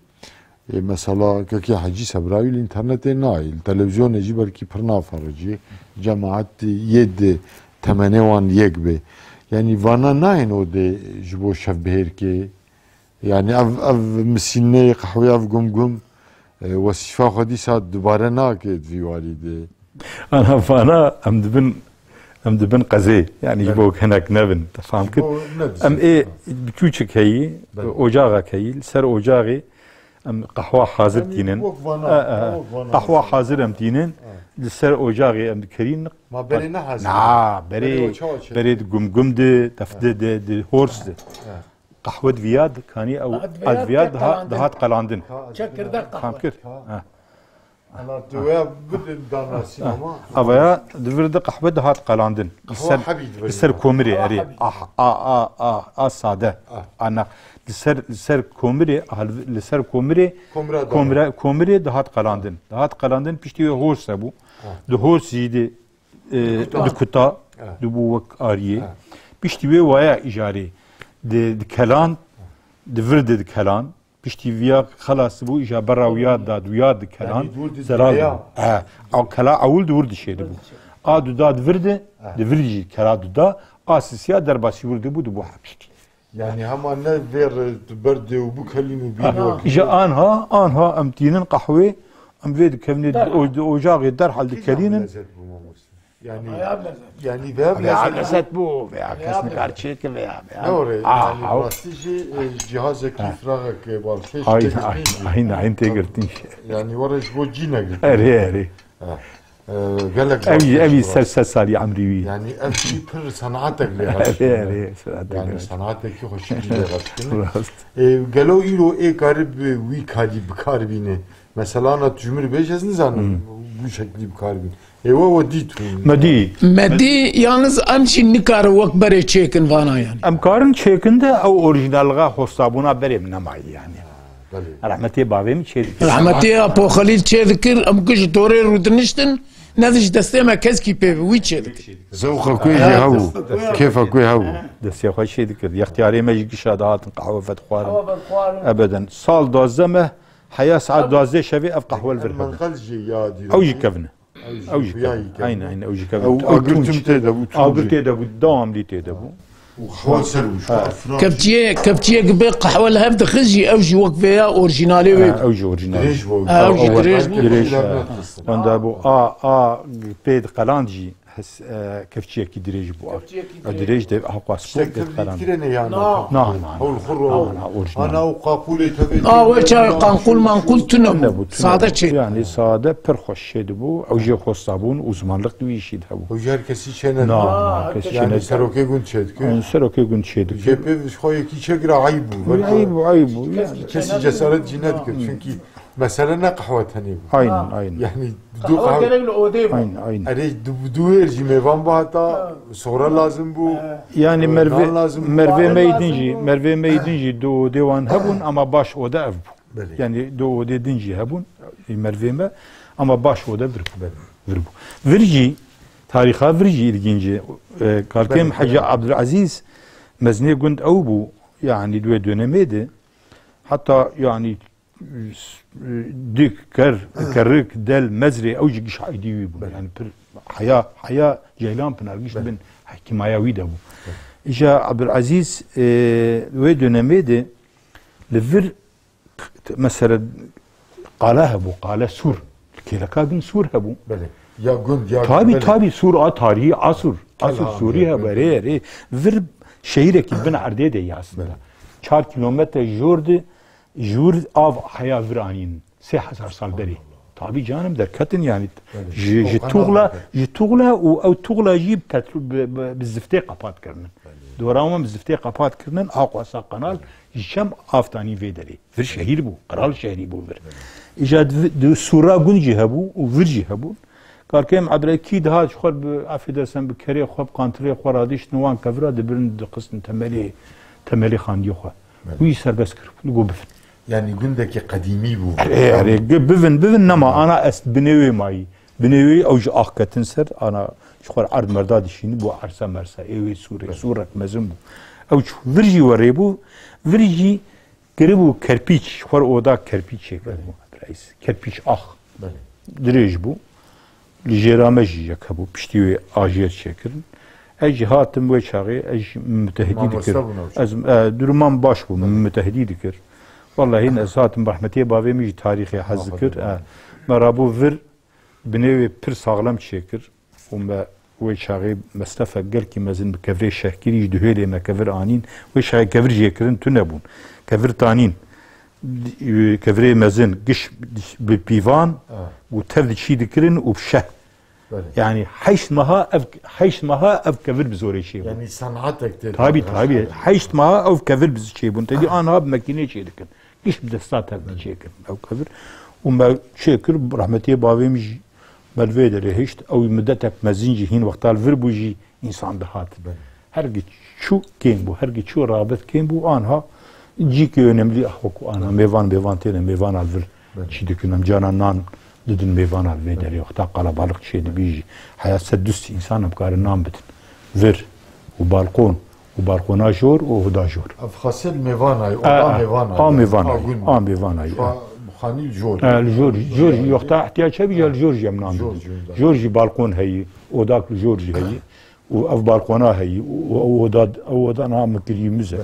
e, mesela Kekê Hecî Sebrayî li înternetê nayê, li televîzyonê jî belkî pir nafericî, cemaet yê di temenê wan yek bê. Yanî vana nayên odê ji bo şevbihêrkê. Yanî ev, ev misîneyê qehwê, ev gumgum, e, wesîfa xwe dîsa dubare nake di vî warî de. Ana vana em dibin, em dibin qezê. Yanî ji Evet. bo hinek nevin. Te fam kir? Bo ne Em dizî. ê biçûçik heyî, Belê. ocaxek heyî, li ser ocaxê em qehwa hazir Yanî tînin. wek vana, E, e, wek vana qehwa mesela. hazir em tînin. Evet. Li ser ocaxê em dikerîn. Ma berê ne hazir Na, e? berê, Berê o çawa çê? berê di gumgum de, def de, de, de hors de. Evet. Qehwe di viya de, kanî ew Qehwe di viya de, viya de dihat, qelandin. dihat qelandin. Çek kirde Tam qehwe. kir. Ha. Ha. Ana tu ya bidin dana sînema. Avaya di vir de qehwe dihat qelandin. Li Qehwe ser, hebî di vir li ser de. komirê Qehwe erê. hebî. Ah, a, a, a, a sade. Ah. Ana li ser, li ser komirê, ah, li ser komirê, Komira dana. komira, komirê dihat qelandin. Dihat qelandin piştî wê hors hebû. Ah. Di hors jî de e, Dikuta. dikuta, Ha. dibû wek ariyê. Ha. Piştî wê waya îjarê di, dikelan, di vir de dikelan. Piştî viya xelas bû, îja berra wiya da, wiya dikelan. Yanî di wir de Zelal direya. bû. He. Ew kela ewil di wir de şêdibû. A duda di vir de, Ha. di vir jî kela duda, a sisiya derbasî wir de bû, dibû hepştî. Yanî hema ne vê re tu ber dê û bikelîn û bîn Aha. wekî. Ji anha, anha em tînin qehwê, em vê dikevnê di Der. o-, di ocaxê derhal Kîjan dikelînin. lezet bû mamoste? Yanî, Veya lezet. yanî veya Veya lezet bû. lezet bû, veya Veya kes nikar lezet. çêke veya, veya. Ne orê, Ah, yanî haw. rastî jî, e, cihazekî Ha. firaqekê balkêş Aynen, têgirtîn jî. aynen, aynen, aynen, têgirtîn jî. Yanî were ji bo cî negirtin. Erê, erê. Ha. Ee, gelek Ev jî, ev jî ser, ser salî emrî wî. Yani ev jî pir senatek lê Erê, erê, senatek Yani lê. senatekî xweşik jî lê heştin. Rast. Ee, gelo îro ê karib wî kalî bi kar bîne? Mesela na tu ji min bêj ez nizanim Hmm. bu şeklî bi kar bîne. Ê we we dît hûn. Me dî. Me dî, yalnız em jî nikarin wek berê çêkin vana yani. Em karin çêkin de ew orijinalliğa hostabûna berê min nemayî yani. Belê. Rehmetê bavê min çê dikir. Rehmetê Apo Xelîl çê dikir, em ku ji torê rûdiniştin, ne ji destê me keskî pê bi wî çê dikir. Zewqa ku jî hebû, kêfa ku hebû. Destê xwe çê dikir. Yextiyarê me jî gişa dihatin qehwe vedixwarin. Qehwe vedixwarin. Ebeden. Sal duwazdeh me, heya saet duwazdeh şevê ev qehwe li vir hebû. Menqel jî yadî. Ew jî kevin e. Ew jî Ew jî kevin. Aynen, aynen, ew jî kevin. Ew agirtim tê de bû, Agir tê de bû, dewamlî tê de bû. Û xwe ser û ji xwe afra. Kepçiyê, kepçiyê bi qehwe li hev dixist jî, ew jî wek vê ya orijinalê wê Ha, bû. ew jî orijinal. Dirêj bû. Ha, ew jî Ew dirêj bû. Dirêj, ha. Wenda bû a, a pê di qeland jî hes, e, kepçiyekî dirêj bû. Kepçiyekî E, dirêj. dirêj de ha qas İşte bû, pê di qeland. Kibrit kirene ya Na. Na, na, na. Hewl xwe ro. Na, na, orijinal. Ana û qaqûlê tevê Na, wê çaxê qanqûl manqûl tune bû. Tune bû, tune Sade bû. çê. Yani sade pir xweş çê dibû. Ew jê hosta bûn, uzmanlık di wî işî de hebû. Ew jî her kesî çê ne Na, dibû. na, her kes Yani çê ne serokê gund çê dikir. Yani serokê gund çê dikir. Jê pê ji xwe yekî çê gira eyb bû. Eyb bû, eyb bû, yani. Kesî cesaret jî nedikir. Çünkü mesele ne qehwe tenê bû. Aynen, aynen. Yani du Qehwe qehwe gerek li odê bû. Aynen, aynen. Erê du, du wêr jî mêvan bihata, sora lazim bû. Yani Ee, mervê, nan lazim bû. mervê Nan me lazim din jî, bû. mervê me din jî du odê wan hebûn ama baş oda ev bû. Belê. Yani du odê din jî hebûn, e, mervê me, ama baş oda vir bû. Belê. Vir bû. Vir jî, tarîxa vir jî ilginc e. E, Kalkêm Belê, Hecî belê. Abdulaziz mezinê gund ew bû, yani di wê dönemê de, hatta yani, e, dik, ker, kerik, del, mezrê, ew jî giş aîdî wî bû. Belê. Yani pir heya, heya Ceylan Pinar giş Belê. bin hekîmaya wî de bû. Belê. Îja Abdulaziz, e, wê dönemê de li vir Mesela qala hebû, qala sûr. Kêleka din sûr hebû. Belê. Ya gund, ya Tabî, belê. tabî sûr a tarihî Asur. Asur Belê, Sûrî belê. hebû, erê, erê. Vir şehîrekî bin erdê de ye aslında. Belê. Çar kilometre jor de, jor av heya vir anîn. Sê hezar sal berê. Tabî canim derketin yani. Belê. Ji, O ji kadar tuğla, derket. ji tuğla û ew tuğla jî bi petro-, bi, bi, bi ziftê qapat kirinin. Belê. Dora wan bi ziftê qapat kirinin, a qasa kanal, ji çem av tanî vê derê. Vir şehîr bû, qral şehrî bû vir. Îja di, di sûra gund jî hebû û vir jî hebûn. Karkêm Edreyî kî dihat ji xwe bi, affedersen, bi kerê xwe, bi qantirê xwe radiştin, wan kevira dibirin, dixistin temelê, temelê xandiyê xwe. Belê. Wî serbest kiribû, li go bifin. Yanî gundekî qedîmî bû. Erê, erê, ge-, bivin, bivin, nema, ana est binê wê mayî. Binê wê ew ji ax ketin ser, ana ji xwe erd merda dişînî, bû erse merse, ê wê sûrê, Belê. Sûrek mezin bû. Ew çû, vir jî werê bû, vir jî kiribû kerpîç, ji xwe oda kerpîç çêkiribû. Belê. Reis, kerpîç ax. Belê. Dirêj bû. Li jêra me jî yek hebû, piştî wê ajêr çêkirin. Ez jî hatim wê çaxê, ez jî mutehedî Mamoste dikir. bûn ew çax. Ez, e, duruman baş bû, Belê. mutehedî dikir. Wellahî ez hatim, rehmetiyê bavê min jî tarîxê hez dikir. Aferin. E, me rabû vir, binê wê pir saxlem çêkir. Û me wê çaxê mesrefek gelkî mezin bi kevirê şehkirî ji Duhêlê me kevir anîn. Wê çaxê kevir jêkirin tune bûn. Kevir tanîn. Kevirê mezin giş bi pîvan Ah. û tev diçî dikirin û bi şeh. Belê. Yani heşt meha ev, heşt meha ev kevir bi zorê çêbûn. Yani senatek tê Tabi, de. tabi. Heşt meha ev kevir bi çêbûn. Tedî anha bi mekînê çê dikin. Giş bi desta tev Belê. çêkir ew kevir. Û me çêkir, rehmetiyê bavê min jî me li vê derê hişt. Ew midetek mezin jî hîn wexta li vir bû jî însan dihat. Belê. Her gi çû kêm bû, her gi çû rabet kêm bû. Anha cîkê önemli ah wekû anha Belê. mêvan, mêvan têne, mêvana li vir Belê. çî dikin. Em cana nan didin mêvana li vê Belê. derê. Wexta qalabalık çê dibî jî. Heya sed du sed însan em karin nan bidin. Vir û balkon û balkona jor û oda jor. Ev xasê li mêvanayê, A, oda a, mêvanayê. a mêvanayê, A gund. a mêvanayê. Fa-, xanî li jor. E, li jor, jor jî, yoxta ihtiyaç hebî ya li jor jî em nan Jor, didin. jor, jor. Jor jî balkon heyî, odak li jor jî heyî. Û ev balkona heyî, û, û, û oda, ew oda niha min kirî mize. Belê.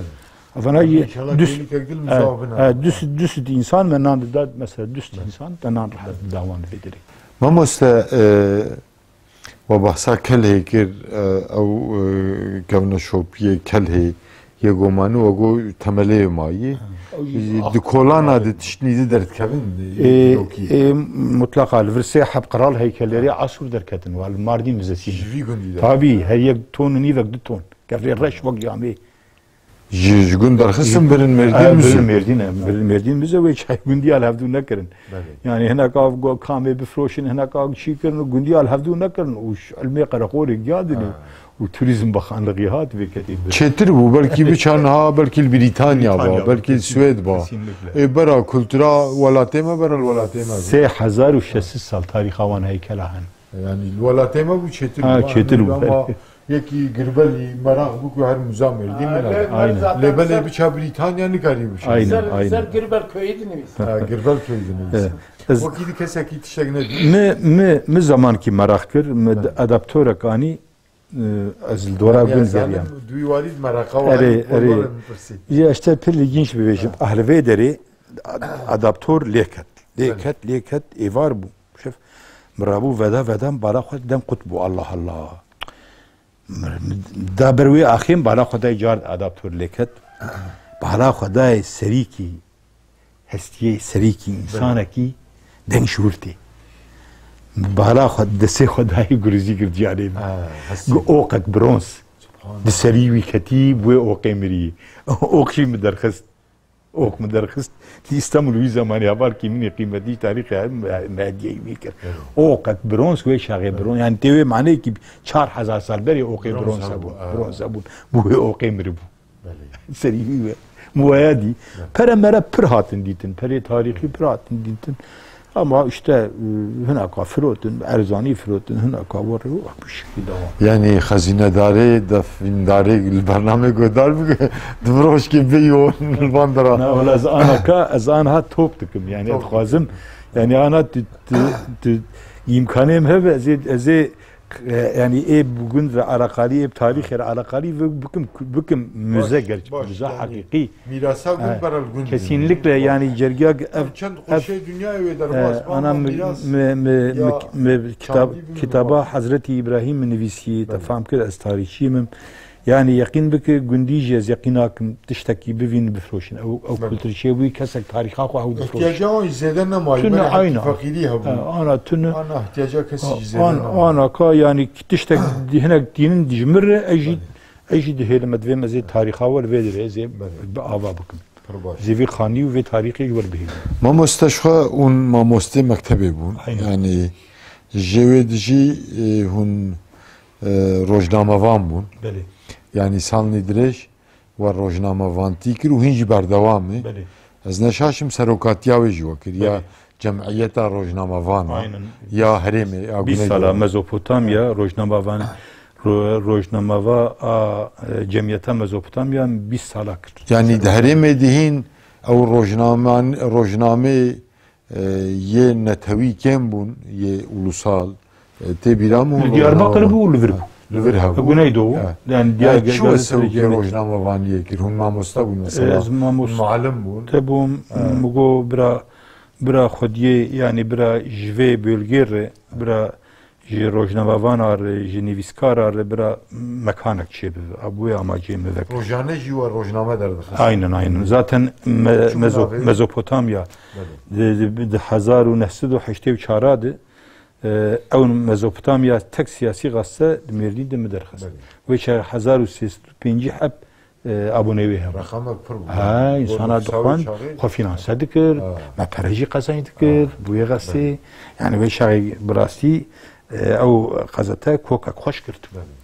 Evana yê Înşallah düz, kêlîkek dil e, mizawabin e, ha. düz, düz insan me nan dida, mesela düz Belê. insan te nan rehet dida wan vê derê. Mamoste, e, We behsa Kelhê kir, e, ew, e, kevneşopiyê Kelhê yê gomanî we got temelê mayî. Ew jî Di kolana de tiştnî di derdikevin, Ê, dîrokî. ê, mutlaqa li vir sê heb qral heykelerê Asûr derketin, wa li Mardîn mize sîn. Ji vî gundî de. Tabî, her yek ton û nîvek du ton. Kevlê reş wek yamê. Ji, ji gund derxistin birin Mêrdîn Ee, mize. Birin Mêrdîn, em birin Mêrdîn mize wê çay gundiya li hevdû nekirin. Belê. Yani hinek av go-, kamê bifroşin, hinek av çî kirin û gundiya li hevdû nekirin. Û ş-, ilmê qereqorê giya dinê. Ha. Û turizm baxanlığî hat vê ketê bir. Çêtir bû, belkî biça niha, belkî li Brîtanya ba, Brîtanya, belkî li kesin-, Swêd ba. kesinlikle. Ê bera kultura welatê me, bera li welatê me. Sê hezar û şeş sed sal tarîxa wan heykela hene. Yani li welatê me bû çêtir Ha, bû. çêtir bû. Ama yekî girbelî meraq bû ku her muza Mêrdîn min Aynen, aynen. Lê belê biça Brîtanya nikarî biçe. Aynen, Ser, aynen. ser Girbel köyü dinlemiş. Ha, Girbel köyü dinlemiş. Evet. Ez Wekî di kesekî tiştek nedî. Mi, mi, mi zamankî meraq kir, mi Evet. adaptorek anî, e, ez li dora Yani gund ez zanim geriyam. Duî warî di meraqa Erê, warî erê. Ji işte pir ilginç bibêjim. Ehl vê derê ad-, adaptor lê ket. Lê Evet. ket, lê ket, êvar bû. Şef, min rabû veda veda, min bala xwe dem qut bû. Allah Allah. Min, min da ber wê axê, min bala xwe dayê car adaptor lê ket. Bala xwe dayê serîkî, hestiyê serîkî, însanekî deng şûrtê. Min bala xwe, destê xwe dayê guruzî girdiyanê min. Ha, hestiyê. Gu oqek bronz. Subhanallah. Di serî wî ketî, bi wê oqê mirî. Oq jî min derxist. Ok min derxist. Li Îstanbul wî zemanî hevalkî min ê qîmetî tarîxê me, me hediyeyî wî kir. Evet. Oqek bronz, wê çaxê Evet. bronz. Yani tê wê maneyekî çar hezar sal berê oqê Bronz bronz hebû, hebûn. evet. Bronz hebûn. Bû wê oqê miribû. Belê. Serî wî we. Muwaya dî. Evet. Pere mere pir hatin dîtin. Perê tarîxî pir hatin dîtin. Ama işte, e, hinaka firotin, erzanî firotin, hinaka werê û bu şekilde devam. Yani xezînedarê, defîndarê li bernamê guhdar bike, di mirojkê bê yoğun li van dera. Na, wala ez anaka, ez anha top dikim, yani Top dixwazim, dikim. yani ana tu, tu, tu, îmkanê min hebe, ez ê, ez ê, e, yani ê bi gund re alaqalî, ê bi tarîxê re alaqalî ve bikim, bikim müze Baş, gerçek, baş, müze yani hakîkî. Mîrasa gund Ha, bera li gund kesinlikle bû. yani cergiya ev, Çend ev, qoşê dinyayê wê derbas e, bû, ana ama mi, mîras mi, mi, ya mi, mi kitab, çandî bû kitaba bû. Hazreti İbrahim mi nivîsî, te Belê. fam kir ez tarîxçî min. Yani yeqîn bike gundî jî ez yeqîn nakim tiştekî bivîn bifroşin. Ew, ew Belê. kultur çêbûyî kesek tarîxa xwe ew bifroşin. Îhtiyaca wan zêde nemayî, Tune belê ayna. hekî feqîrî hebû. Ha, ana tune. Ana ihtiyaca kesî Ha, jî zêde an-, nema. Ana ka yani tiştek hinek dînin ji min re ez jî Belê. Ez jî dihêlim, divêm ez ê tarîxa we li vê derê ez ê Belê. bi ava bikim. Pir baş. Ez ê vê xanî û vê tarîxê ji we re bihêlim. Mamoste ji xwe hûn mamostê mektebê bûn. Aynen. Yani Ji wê dijî, e, hûn, e, rojnamevan bûn. Belê. Yanî salnî dirêj we rojnamevantî kir û hîn jî berdewam e. Belê. Ez ne şaş im serokatiya wê jî we kir. Ya Belê. Cemiyeta rojnamevan a, Aynen. ya herêmê, ya Bîst Güneydoğu. sala Mezopotamya rojnamevan, ro-, rojnameva a, e, Cemiyeta Mezopotamya bîst sala kir. Yanî di herêmê dihîn ew rojnaman-, rojnamê, e, yê netewî kêm bûn, yê ulusal, e, tê bîra min Li Diyarbakir bû û li vir bû. Li vir hebû. Li Güneydoğu. Ha. Yani Ha, diğer çi gazeteci wesewkê yani. rojnamevaniyê kir? Hûn mamoste bûn mesela. Ez mamoste Muallim bûn. bûm, Ha. min got bira, bira xwediyê, yani bira ji vê bölgê re, bira ji rojnamevana re, ji nivîskara re, bira mekanek çêbibe. A, bu ya amacê me vek. Rojane jî we rojname derdixist. Aynen, aynen. Zaten me-, Çi Mezo-, navê? Mezopotamya Belê. di, di, di hezar û neh sed û heştê û çar de, e, ew Mezopotamya tek siyasî gazete di Mêrdîn de min derxist. Belê. Wê çaxê hezar û sê sed û pêncî heb, e, abonê wê hebû. Reqemek pir bû. Ha, Bo insana nivîsa wê dixwend, çaxê. xwe fînanse dikir, Ha. me pere jî qezenc dikir, Ha. bûyê gazetê. Belê. Yani wê çaxê bi rastî, e, ew gazete kokek xweş girtibû. Belê.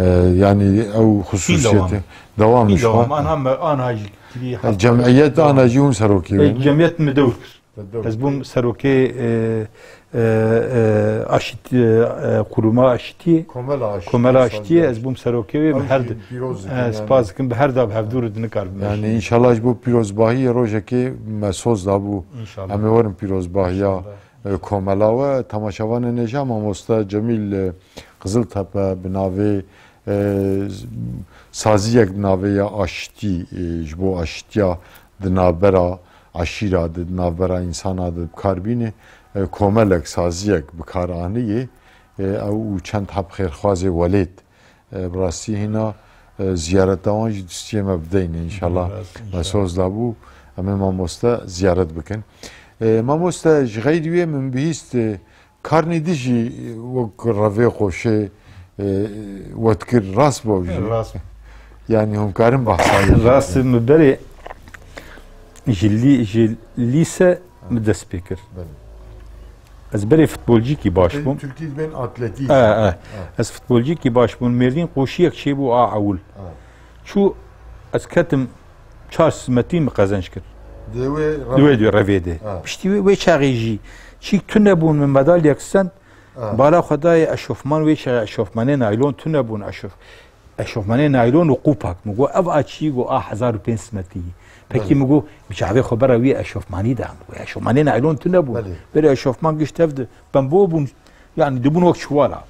E, yani ew Hîn xusûsiyetê dewam. dewam Hîn iş dewam. var. Anha me, anha jî kirî E, heta cemiyet dewam. ana jî hûn serokê E, wê ne? cemiyet me dewr kir. Me dewr Ez kir. bûm serokê, e, e, e, aşit, e, e, kuruma aşitiyê. Komela aşitiyê, Komela aşitiyê, sazya. ez bûm serokê wê, Ew bi her jî de, pîroz dikin e, yani. spas dikim, bi her da bi hevdû re dinikar bim. Yani inşallah ji bo pîrozbahiyê rojekê me soz dabû. İnşallah. Em ê werin pîrozbahiya, İnşallah. e, komela we. Temaşevanên hêja mamoste Cemîl, e, Qiziltepe bi navê, e, saziyek bi navê ya aştî, e, ji bo aştiya di navbera eşîra de, di navbera însana de bi kar bîne, e, komelek, saziyek bi kar aniyê, e, ew û çend heb xêrxwazê welêt. E, bi rastî hîna, e, ziyareta wan jî dustiyê me bideyne, înşallah. Bi rastî, me înşallah. soz dabû, em ê mamoste ziyaret bikin. E, mamoste, ji xeyrî wê min bihîst, e, Karnê din jî wek revê qoşê, e, we dikir, rast bû jî. Rast. Yani hûn karin behsa wê Rast bikin. Min berê ji lî-, ji lîse min dest pê kir. Belê. Ez berê futbolcîkî baş Belê bûm. Tirkî dibên atletî. E, e. Ha. Ez futbolcîkî baş bûm. Mêrdîn qoşiyek çêbû a ewil. Ha. Çû ez ketim çar sed metrî min qezenc kir. Di wê Di wê revê. di revê de. Ha. Piştî wê, wê çaxê jî çîk tune bûn, min medalyek stend. Ha. Bala xwe dayê eşofman, wê çaxê eşofmanê naylon tune bûn, eşof-, eşofmanê naylon û qûpak. Min got, ev a çi? Got, a hezar û pênc sed metrî. Pekî Belê. min got, bi çavê xwe bera wî eşofmanî de. Min got, eşofmanê naylon tune bûn. Belê. Berê eşofman gişt hev de, bembo bûn. Yani dibûn wek çuwala.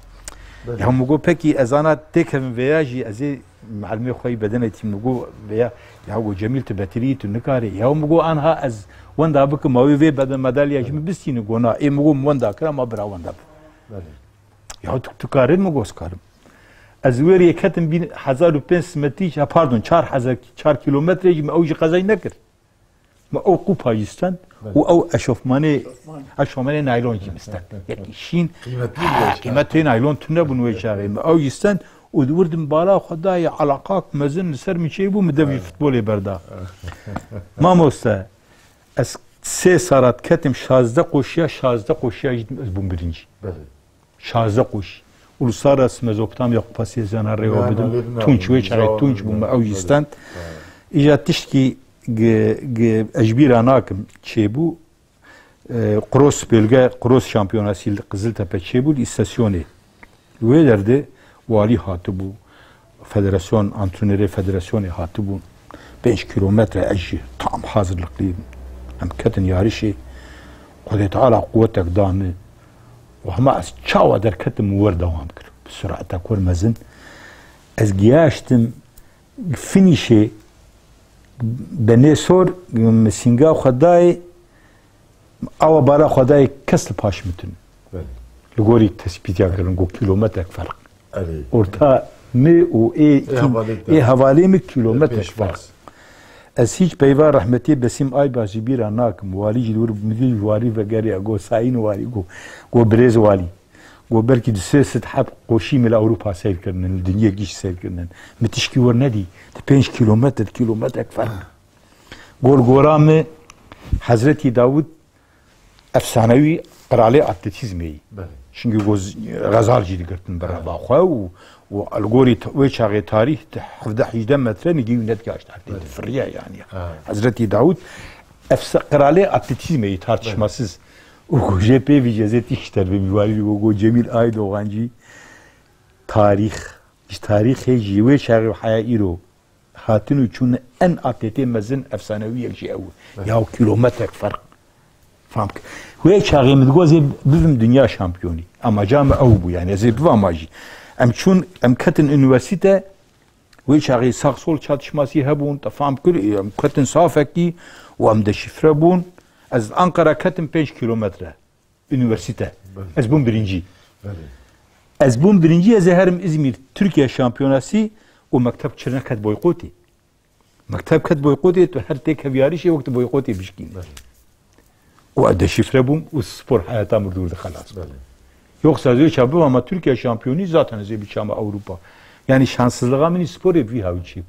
Belê. Ya min got, pekî ez ana têkevim vêya jî, ez ê Mihelimê xwe yî bedenê tî min got, veya, ya got, Cemîl, tu betirî, tu nikarî. Ya min got, anha ez wenda bikim, ma wê vê beden medalya ji min bistînin, got, na. Ê min got, min wenda kir, ma bira wenda bi. Belê. Ya tu, tu karî? Min got, ez karim. Ez wê rê ketim bîn hezar û pênc sed metrî, ha, pardon, çar hezar, çar kîlometre jî min ew jî qezenc nekir. Me ew qûpa jî stend Belê. û ew eşofmanê, eşofmanê naylon jî min stend. Yekî şîn, Qîmetli ha, bû. qîmetê naylon tune bûn wê çaxê. Me ew jî stend û di wir de min bala xwe dayê, elaqak mezin li ser min çêbû, min devî futbolê berda. Mamoste, ez sê sala diketim şazdeh qoşiya, şazdeh qoşiya jî ez bûm birincî. Belê. Şazdeh qoşî. Uluslararası Mezopotamya Kupası êzana rêwa Yani bidim. Alevna, Tunç wê çaxê Zawa Tunç bû, Bilmem. me ew jî Öyle. stend. Ha. Îja tiştkî gi-, gi-, ez ji bîra nakim çêbû. E, Cross bölge, Cross şampiyonası li Qiziltepe çêbû, li îstasyonê. Wê derdê walî hatibû, federasyon, antrenörê federasyonê hatibûn. Pênc kîlometre ez jî tam hazirliklî bûm. Em ketin yarişê, Xwedê Teala quwetek da min. Û hema ez çawa derketim û werdewam kir. Bi suratek wer mezin. Ez giyaştim finîşê, benê sor, min sînga xwe dayê, awa bala xwe dayê, kes li paş min tune. Belê. Li gorî tespîtiya kirin, got kîlometrek ferq. Erê. Orta mi û ê Ê hevalê te. ê hevalê min kîlometrek Pêş ferq. bas. Ez hîç peyva rehmetê Besîm Aybaz jî bîra nakim. Walî jî li wir, min jî walî vegerî, got Sayîn Walî, got, got birêz walî. Got belkî du sê sed heb qoşî min li Ewropa seyr kirinin, li dinyê gişt seyr kirinin. Min tişkî wir nedî. Di pênc kîlometre, kîlometrek ferq. Gor gora min Hezretî Dawid Efsanewî qiralê atletîzmê yî. Belê. Çimkî go z-, Xezal jî digirtin bi reva xwe û, û li gorî t-, wê çaxê tarîh di hevdeh hejdeh metre nigî wî nedigaşt erdê. Belê. Difiriye yanî. Ha. Hezretî Dawûd efsa-, qiralê atletîzmê yî tartişmasiz. Belê. Û go jê pê vî jezê tî ji terbê mîwarî go, go Cemîl Aydogan jî tarîx, ji tarîxê jî wê çaxê û heya îro hatin û çûn en atletê mezin efsanewiyek jî ew. Evet. Ya kilometrek ferq. Fam kir. Wê çaxê min digot ez ê bibim dinya şampiyonî. Amaca min ew bû yani, ez ê bibama jî. Em çûn, em ketin unîversîte, wê çaxê sağ sol çatışmasî hebûn, te fam kir, em ketin safekî û em deşîfre bûn. Ez Ankara ketim pênc kilometre. Unîversîte. Belê. Ez bûm birincî. Belê. Ez bûm birincî, ez ê herim Îzmîr Tirkiye şampiyonasî û mekteb çi neket boykotê. Mekteb ket boykotê, tu her têkeviyarîşê wek tu boykotê bişkînî. Belê. Û ez deşîfre bûm û spor heyata min dûr dixelas. Belê. Yoksa ez ê ça bibama Tirkiye şampiyonî, zaten ez ê biçama Ewropa. Yani şanssızlığa min sporê vî hawî çêbû.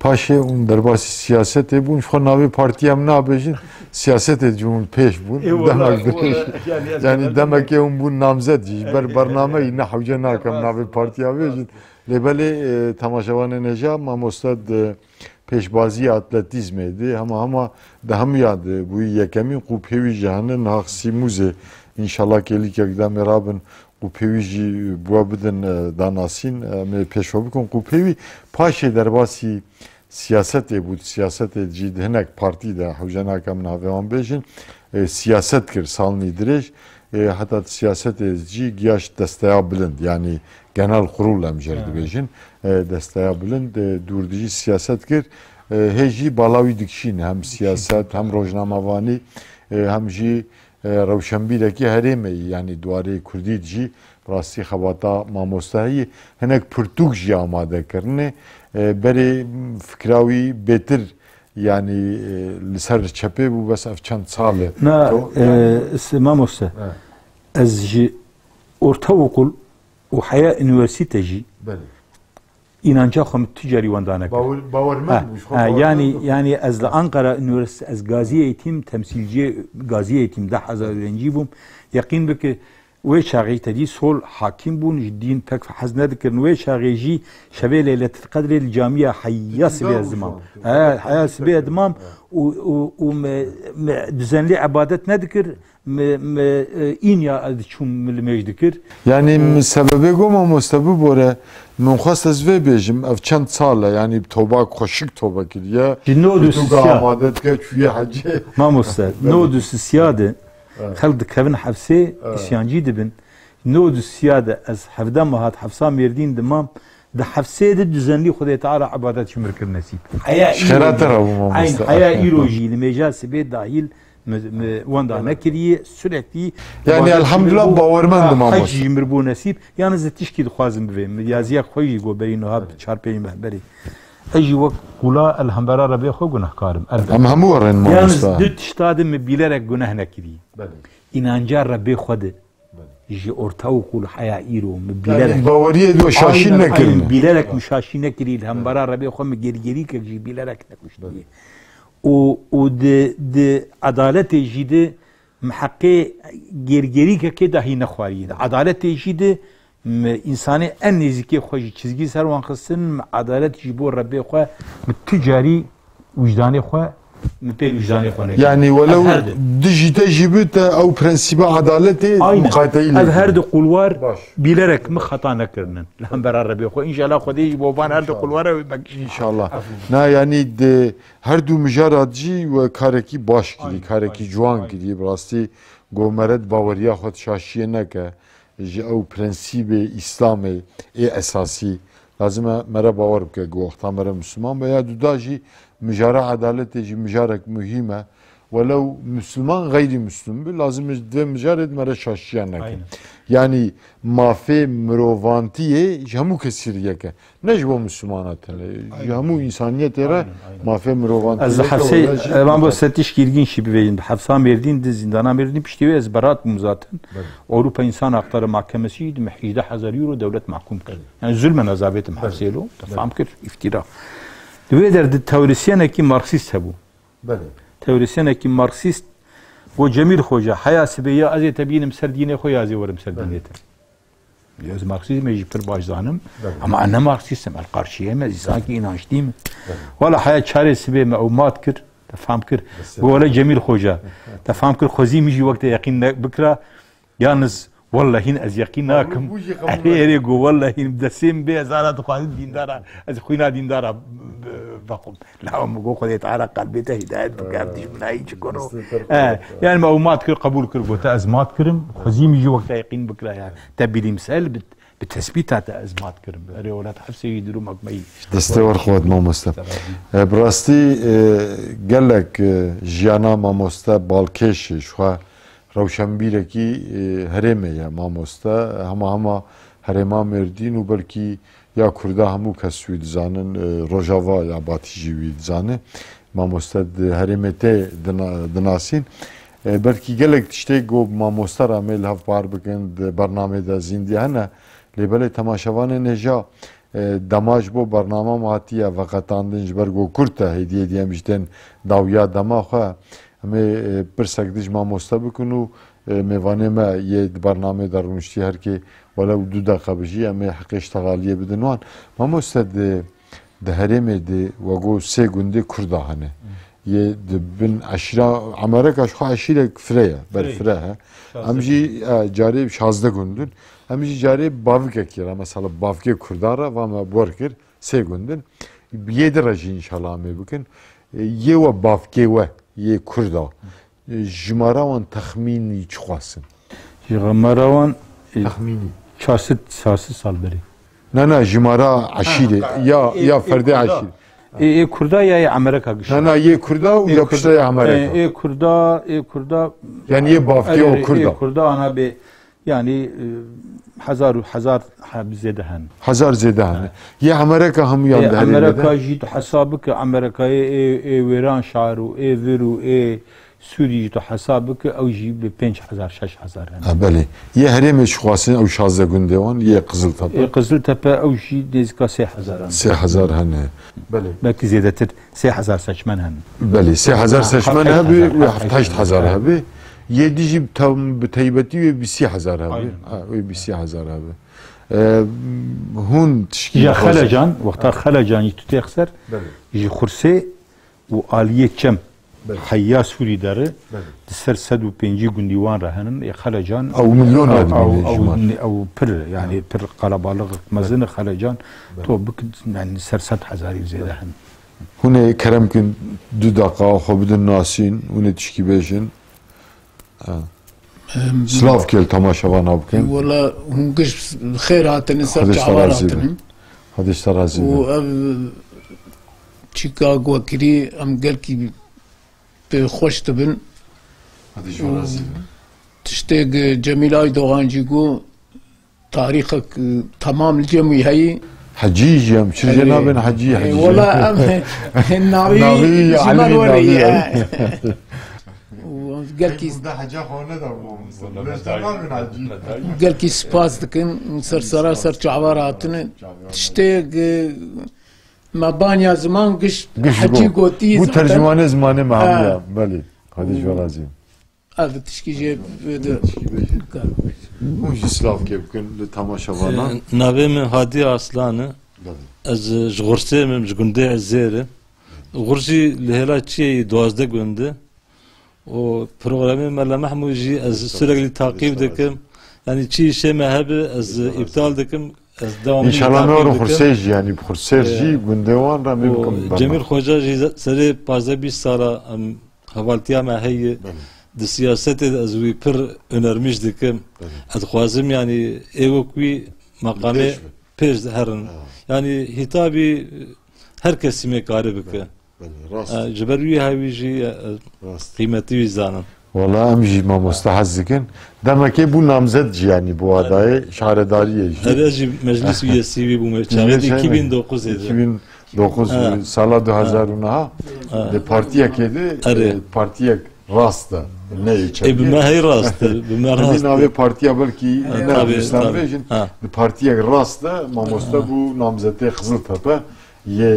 Paşê hûn derbasî siyasetê bûn, ji xwe navê partiya min nabêjin, siyasetê ji hûn pêş bûn. Ê, wala, demek wala, dirêj. Yani, ez Yani genelde demekê hûn bûn namzet jî. Ji ber Evet, bernameyî evet. ne hewce nakim Rast, navê partiya rast. bêjin. Lê belê, e, temaşevanên hêja, mamoste di pêşbaziya atletîzmê de, hema hema di hemûya de bûyî yekemîn, qûpê wî jî hene, niha Qisîmûzê, înşallah kêlîkek demê rabin, qûpê wî jî bi we bidin, e, danasîn, em ê pêşve bikin qûpê wî. Paşê derbasî siyasetê bû, siyasetê jî di hinek partî de, hewce nake em navê wan bêjin, e, siyaset kir salnî dirêj, e, heta siyasetê jî giyaşt desteya bilind, yanî genel kurul em jê re Evet. dibêjin, e, desteya bilind, e, dûr dijî siyaset kir, e, hê jî bala wî dikişîne, hem siyaset, hem rojnamevanî, e, hem jî e, rewşenbîrekî herêmê yî, yanî di warê kurdî de jî bi rastî xebata mamoste heye. Hinek pirtûk jî amade kirine. E, berê fikra wî bêtir, yanî, e, li ser çepê bû, bes ev çend sal e. Na, To- e, s-, mamoste, Evet. ez ji ortaokul û heya unîversîte jî Belê. Înanca xwe min tu carî wenda nekir. Bawer-, bawermend Ha, bû, ji xwe ha, bawermend yanî, bû. yanî ez li Ankara Üniversitesi, ez gazî eğitim, temsilciyê gazî eğitim, deh hezar öğrencî bûm. Yeqîn bike, wê çaxê te dî sol hakim bûn, ji dîn pek hez nedikirin. Wê çaxê jî şevê Leyletil Qedrê li camiya heya sibê ez dimam. He, heya sibê ez dimam û, û, û me, me düzenli ibadet nedikir. Mi, mi, e, înya ez diçûm, mi limêj dikir. Yani, Û mi sebebê go mamoste bibore, min xwest ez vê bêjim, ev çend sal e, yani toba xweşik tobe kiriye. Ji nod û Tu sisiya. amade dike çûye hecê. Mamoste, Evet. nod û sisiya de Evet. xelk dikevin hefsê, Evet. isyancî dibin. Nod û sisiya de ez hevdeh mehat hefsa Mêrdîn dimam, di hefsê de düzenli Xwedê Teala ibadet ji min kir nesîb. Heya Ji xêra îro te jî, re bû mamoste. eyn, heya îro jî limêja sibê dahil Mi, mi wenda Evet. nekiriye, sürekli Yani ibadet elhamdülillah jî mir bû, bawermend ha, im hec mamoste. jî mir bû nesîb. Yalnız ez tişkî dixwazim bivêm. Mi yaziya xwe jî got berî niha Evet. çar pênc meh berê. Ez jî wek qula el hembera Rebê xwe gunehkar im. Elbet. Em hemû werin Yalnız mamoste. du tişta de mi bîlerek guneh nekiriye. Belê. Înanca Rebê xwe de. Belê. Ji orta û qul heya îro mi Yani bîlerek. baweriyê do şaşî Aynen, nekirin. aynen. Bîlerek mi şaşî nekirî. Li hembera Rebê xwe mi gergerîkek jî bîlerek nekuştiye. Belê. û, û di, di edaletê jî de mi heqê gergerîkekê dahî nexwarî. Di edaletê jî de mi însanê en nêzîkê xwe jî çizgî ser wan xistin, mi edalet ji bo Rebê xwe, mi tu carî wijdanê xwe, mi pê wijdanê xwe nekir. Yani welew Ev her di. dijî te jî bi te ew prensîba edaletê Aynen. muqateyî Ev lê her dikir. di qulwar Baş. bîlerek mi xeta nekirinin. Li hembera Rebê xwe. Înşallah Xwedê jî bo van her di İnşallah. qulwara wê bekişî. İnşallah. Na yani di Her du mijara jî we karekî baş kirî, Aynen, karekî aynen, ciwan aynen. kirî. Bi rastî go mere di baweriya xwe di şaşiyê neke. Ji ew prensîbê Îslamê ê esasî lazim e mere bawer bike ku wexta mere Misliman be ya duda jî mijara edaletê jî mijarek muhîm e. Welew Misliman xeyrî Mislim bi, lazim e di vê mijarê de mere şaşiya neke. Aynen. Yanî mafê mirovantiyê ji hemû kesî re yek e. Ne ji bo Mislimana tenê, ji Aynen. hemû însaniyetê re Aynen, aynen. mafê mirovantiyê Ez li yek e, hefsê, wela jî Evan bo mixet- setîş girgin şî bivêjin. Di hefsa Mêrdîn, di zîndana Mêrdîn piştî wê ez berat bûm zaten. Belê. Ewropa Însan Hakları Mahkemesi jî di min hejdeh hezar euro dewlet mahkum kir. Belê. Yani zulmen ez avêtim Belê. hefsê lo. Te Belê. fam kir, îftîra. Di wê der di teorisyenekî Marksîst hebû. Belê. Teorisyenekî Marksîst Go Cemîl Xoca, heya sibê ya ez ê te bînim ser dînê xwe ya ez ê werim ser dînê te. Ya ez Marksîzmê jî pir baş zanim. Ama ez ne Marksîst im, ez qarşiyê me, ez însakî înançlî me. Wala heya çarê sibê me ew mat kir, te fam kir. Go wele Cemîl Xoca, te fam kir, xwezî min jî wek te yeqîn ne-, bikira. Yalnız wellehîn ez yeqîn nakim. Erê, erê, go wellehîn bi destê min bê, ez ara dixwazim dîndara, ez xwîna dîndara b-, b-, vexwim. La min go Xwedê Teala qelbê te hidayet bike, ev dijminayî çi kuro. E, yani me ew mat kir, qebûl kir, gote ez mat kirim, xwezî min jî wek te yeqîn bikira yani. Te bilîmsel bi, bi tespîta te ez mat kirim. Erê welat hefsê wî durumek me yî. Destê wer xwet mamoste. E, bi rastî, e, gelek, e, jiyana mamoste balkêş e, ji xwe rewşenbîrekî, e, herêmê ye mamoste. Hema hema herêma Mêrdîn û belkî ya Kurda hemû kes wî dizanin, e, Rojava ya Batî jî wî dizane. Mamoste di herêmê tê dina-, dinasîn. E, belkî gelek tiştê ku mamoste re em ê li hev par bikin, di bernamê de zîndî hene. Lê belê temaşevanên hêja, e, dema ji bo bernama me hatiye veqetandin, ji ber ku kurt e, hêdî hêdî em ji tên dawiya dema xwe. Em ê, e, pirsek dij mamoste bikin û, e, mêvanê me yê di bernamê de rûniştî herkê welew du deqe bijî, em ê heqê ştexaliyê bidin wan. Mamoste di, di herêmê de wego sê gundê Kurda hene. Yê di bin eşîra, Emereka ji xwe eşîrek fire ye, ber fire he. Em jî, e, carê şazdeh gundin. Em jî carê bavikekî re, mesela bavkê Kurda re, va me bor kir, sê gundin. Bi yê di re jî înşallah em ê bikin. E, yê we bavkê we, yê Kurda. E, jimara wan texmînî çi xwasin? Jimara wan, e, Texmînî. Çar sed, çar sed sal berê. Na, na, jimara eşîrê, ya, ê, ya ê ferdê Kurda. Eşîrê. Ê, ê Kurda ya yê Emereka gişa. Na, na, yê Kurda û Ê ya Kurda, pişta ya Emereka. Ê, ê Kurda, ê Kurda. Yani yê bavkê o Kurda. Ê Kurda ana bê, yani, e, hezar û hezar heb zêde hen. Hezar zêde hen. Yê Emereka hemûyan Ê di herêmê de. Emereka jî tu hesab bike, Emereka ê, ê, ê Wêran şar û ê vir û ê Sûrî jî tu hesab bike, ew jî bi pênc hezar, şeş hezar hene. Ha, belê. Yê herêmê çi xwasin ew şazdeh gundê wan, yê Qiziltepe? Ê Qiziltepe ew jî nêzîka sê hezar hene. Sê hezar hene. Belê. Belkî zêdetir, sê hezar seçmen hene. Belê, sê hezar seçmen hebe û heft heşt hezar hebe. Yê dî jî bi te-, bi teybetî wê bîsî hezar hebe. Aynen. Ha, wê bîsî hezar hebe. E, hûn tişkî Ya dixwazin. Xelecan, wexta Xelecan jî tu têxser, Belê. ji Xursê û aliyê çem Belê. Heya Sûrî dere Belê. di ser sed û pêncî gundî wan re henin. Ê Xelecan Ew milyon ew, ew, ew, ew, ew pir, yani pir qalabalix mezin e Xelecan. Belê. To bik, yani ser sed hezarî zêde henin. Hûn ê kerem kin du daqa xwe bidin nasîn, hûn ê tişkî bêjin. Ha. Em, Silav kê li temaşevana bikin. Wala hûn giş xêr hatine ser Xwedê ji te çawa razî be. Hatine. Xwedê ji te razî Û be. ev çîka ku kirî em gelkî pê xweş dibin. Xwedê ji we razî be. Tiştê ku Cemîl Aydogan jî got, tarîxek, e, temam li cem wî heyî. Hecî jî em çi jê Erê. nabên Hecî, E, Hecî. Wala em navî Navî ji me Elî, werê navî ye. Elî. Û gelkî Burada heca xwe neda bû. Gelkî spas dikin, ser sera ser çavar hatine. Tiştê, e, me banya ziman giş Giş Hecî go. gotî Bu zaten. tercümanê zimanê me Ha. hemiya. Belê. Hadi ji we razî. Ev tişkî jê bide. Hûn jî silav kê bikin li temaşevana. Ee, navê min Hadi Aslan e. Belê. Ez, e, ji Xursê me, ji gundê Ezêr e. Xurs jî li hêla çiyê yî duwazdeh gund e. Û programê Mela Mehmûd jî ez sürekli takip dikim. Yani çi işê me hebe, ez, e, îptal dikim. Ez dewamlı İnşallah me takip were dikim. Xursê jî, yani Xursêr Ee, jî gundê wan re me û bikim Cemîl bername. Xoca jî ze-, serê pazdeh bîst sala, em, hevaltiya me heye. Belê. Di siyasetê de ez wî pir önermiş dikim. Belê. Ez dixwazim, yani, ê wek wî meqamê Pêş be. pêş de herin. Ha. Yani, hitabî her kesî me kare bike. Belê, rast. E, ji ber wî hewî jî, e, Rast. qîmetî wî zanin. Wala em jî mamoste hez dikin. Demekê bû namzet jî, yani, bu adayê şaredariyê jî. Erê jî meclis üyesi wî bûme. Çaxê Meclis iki bin dokuz êdî. iki bin dokuz Ha. sala du hezar û neh Ha. de partiyekê de, Erê. e, partiyek rast e, ne yê çepî. E, bi me hey rast e, bi me Hemî rast e. navê partiya belkî Ha, ne tabii, Îslam tabii. bêjin. Ha. Bi partiyek rast e, mamoste Ha. bû namzetê Qiziltepe yê,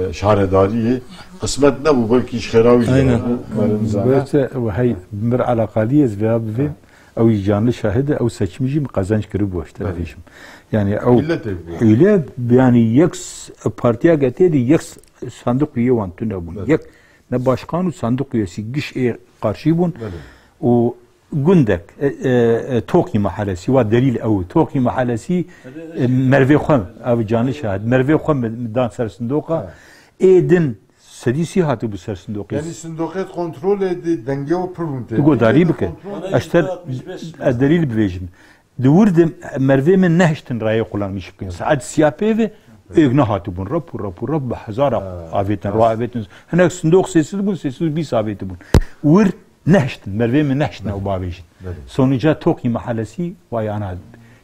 e, şaredariyê. Qismet nebû, belkî ji xêra wî jî Aynen. hebû, me nizane. Werte, hey, mir alakalî ez vêya bivêm. Ew jî canli şahid e, ew seçim jî min qezenc kiribû, ji te Belê. dibêjim. Yani ew Milletê bû. Hîle, yani yek s- partiya getê de yek s- sandık üye wan tune bûn. Belê. Yek ne başkan û sandık üyesi giş ê karşî bûn. Belê. Û gundek, e, e, e, Tokî Mahalesî, wa delîl ew. Tokî Mahalesî, e, mervê xwe, ev canli şahid, mervê xwe me dan ser sindoqa. Ê din sedî sî hatibû ser sindoqê. Yani sindoqê kontrolê di dengê û pir bûn tê. Tu godarî bike. Ez ter, ez delîl bibêjim. Di wir de mervê min nehiştin rayê xulanmîş bikin. Saet siya pê ve êk nehatibûn. Rap û rap û rap bi hezara avêtin, ro avêtin. Hinek sindoq sê sed bûn, sê sed û bîst avêtibûn. Wir nehiştin, mervê min nehiştin ew bavêjin. Sonuca Tokî Mahalesî vay ana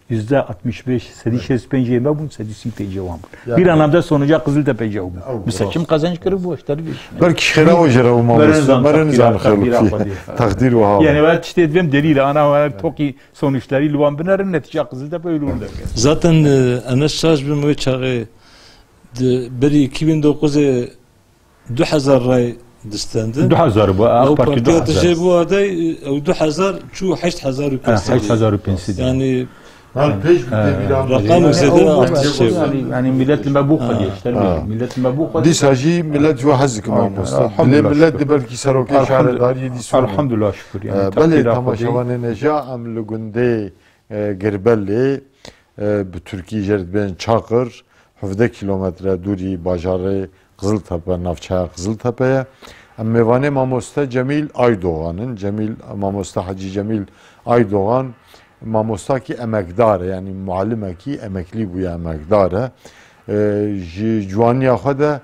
yüzde altmış beş, sedî şêst û pêncê me bûn, sedî sî û pêncê wan bûn. Bîra navde sonuca Qiziltepe jî ew bûn. Bi seçim qezenc kiribû, ji te dibêjim. Belkî xêra o jere û mamoste. Meren zan, Meren zan takdîra, takdîra xelkî. Xwedê. Takdîr wiha. Yani ve tiştê divêm delîl, ana ve Tokî sonuçları li wan binerin, netîca Qiziltepe öyle olacak. Zaten e, Enes Şaş bin wê çaxê di berî iki bin dokuzê du hezar ray distendin. Du hezar bû, AK Ew Parti partiya du hezar. Tijê bû adey, ew du hezar çû heşt hezar û pênc sed. Ha, heşt hezar û pênc sed. Yani Hal pêş bi tê bîra me. Rakam û zêde Ew, artist ew, şey bû. Yani, yani millet li me bû xwedî, Ha. işte, millet li me bû xwedî. Dîsa jî millet ji we hez dikin Aynen. Mamoste. Dilê Elhamdülillah millet şükür. Di belkî serokê Elhamdü- şaredariyê dî sonin. Elhamdülillah şükür. Yani, E, belê takdîra Xwedê. Temaşevanên hêja em li gundê e, Girbelê, e, bi Tirkî jê re dibên Çaqir, hevdeh kîlometre dûrî bajarê Qiziltepe, navçeya Qiziltepe ye. Em mêvanê mamoste Cemîl Aydogan in. Cemîl, mamoste Hecî Cemîl Aydogan, mamostakî emekdar e, yanî mualimekî emeklî bûye, emekdar e. E, ji ciwaniya xwe de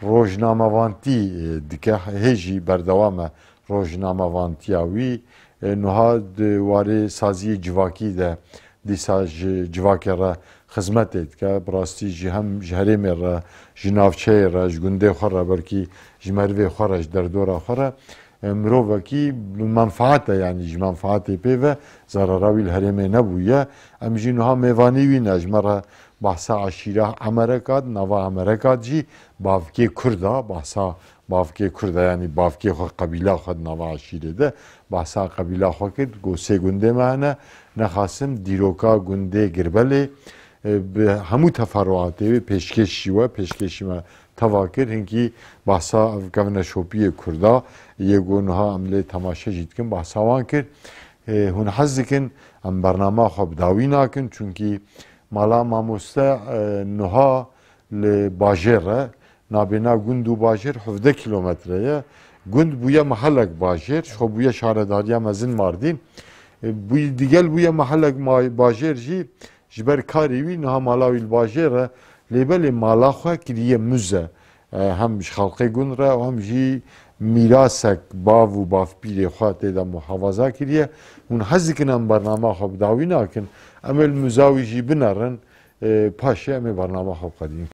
rojnamevantî, e, dike, hê jî berdewam e rojnamevantiya wî. E, nuha di warê saziyê civakî de dîsa ji civakê re xizmetê dike. Bi rastî jî hem ji herêmê re, ji navçeyê re, ji gundê xwe re, belkî ji merivê xwe re, ji derdora xwe re, e, mirovekî bi menfaat e, yanî ji menfaatê pê ve zarara wî li herêmê nebûye. Em jî niha mêvanî wî ne, ji me re bahsa eşîra Emerekat, nava Emerekat jî bavkê Kurd a, bahsa bavkê Kurd e, yanî bavkê xwe, qebîla xwe di nava eşîrê de, bahsa qebîla xwe kir, got sê gundê me hene, nexasim dîroka gundê Girbelê, e, bi hemû teferruatê wê pêşkêşî we, pêşkêşî me teva kir, hinkî bahsa ev kevneşopiyê Kurda yê ku niha em lê temaşe jî dikin, bahsa wan kir. E, hûn hez dikin, em bernama xwe bi dawî nakin, çunkî mala mamoste, e, niha li bajêr e, nabêna gund û bajêr hevdeh kîlometre ye. Gund bûye mehelek bajêr, ji xwe bûye şaredariya mezin Mardîn. E, bûy-, digel bûye mehelek ma-, bajêr jî, ji ber karê wî niha mala wî li bajêr e, lê belê mala xwe kiriye muze. E, hem ji xelkê gund re û hem jî mîrasek bav û bavpîrê xwe tê de muhafaza kiriye. Hûn hez dikin em bernama xwe bi dawî nakin, em ê li muza wî jî binerin, e, paşê em ê bernama xwe biqedînin.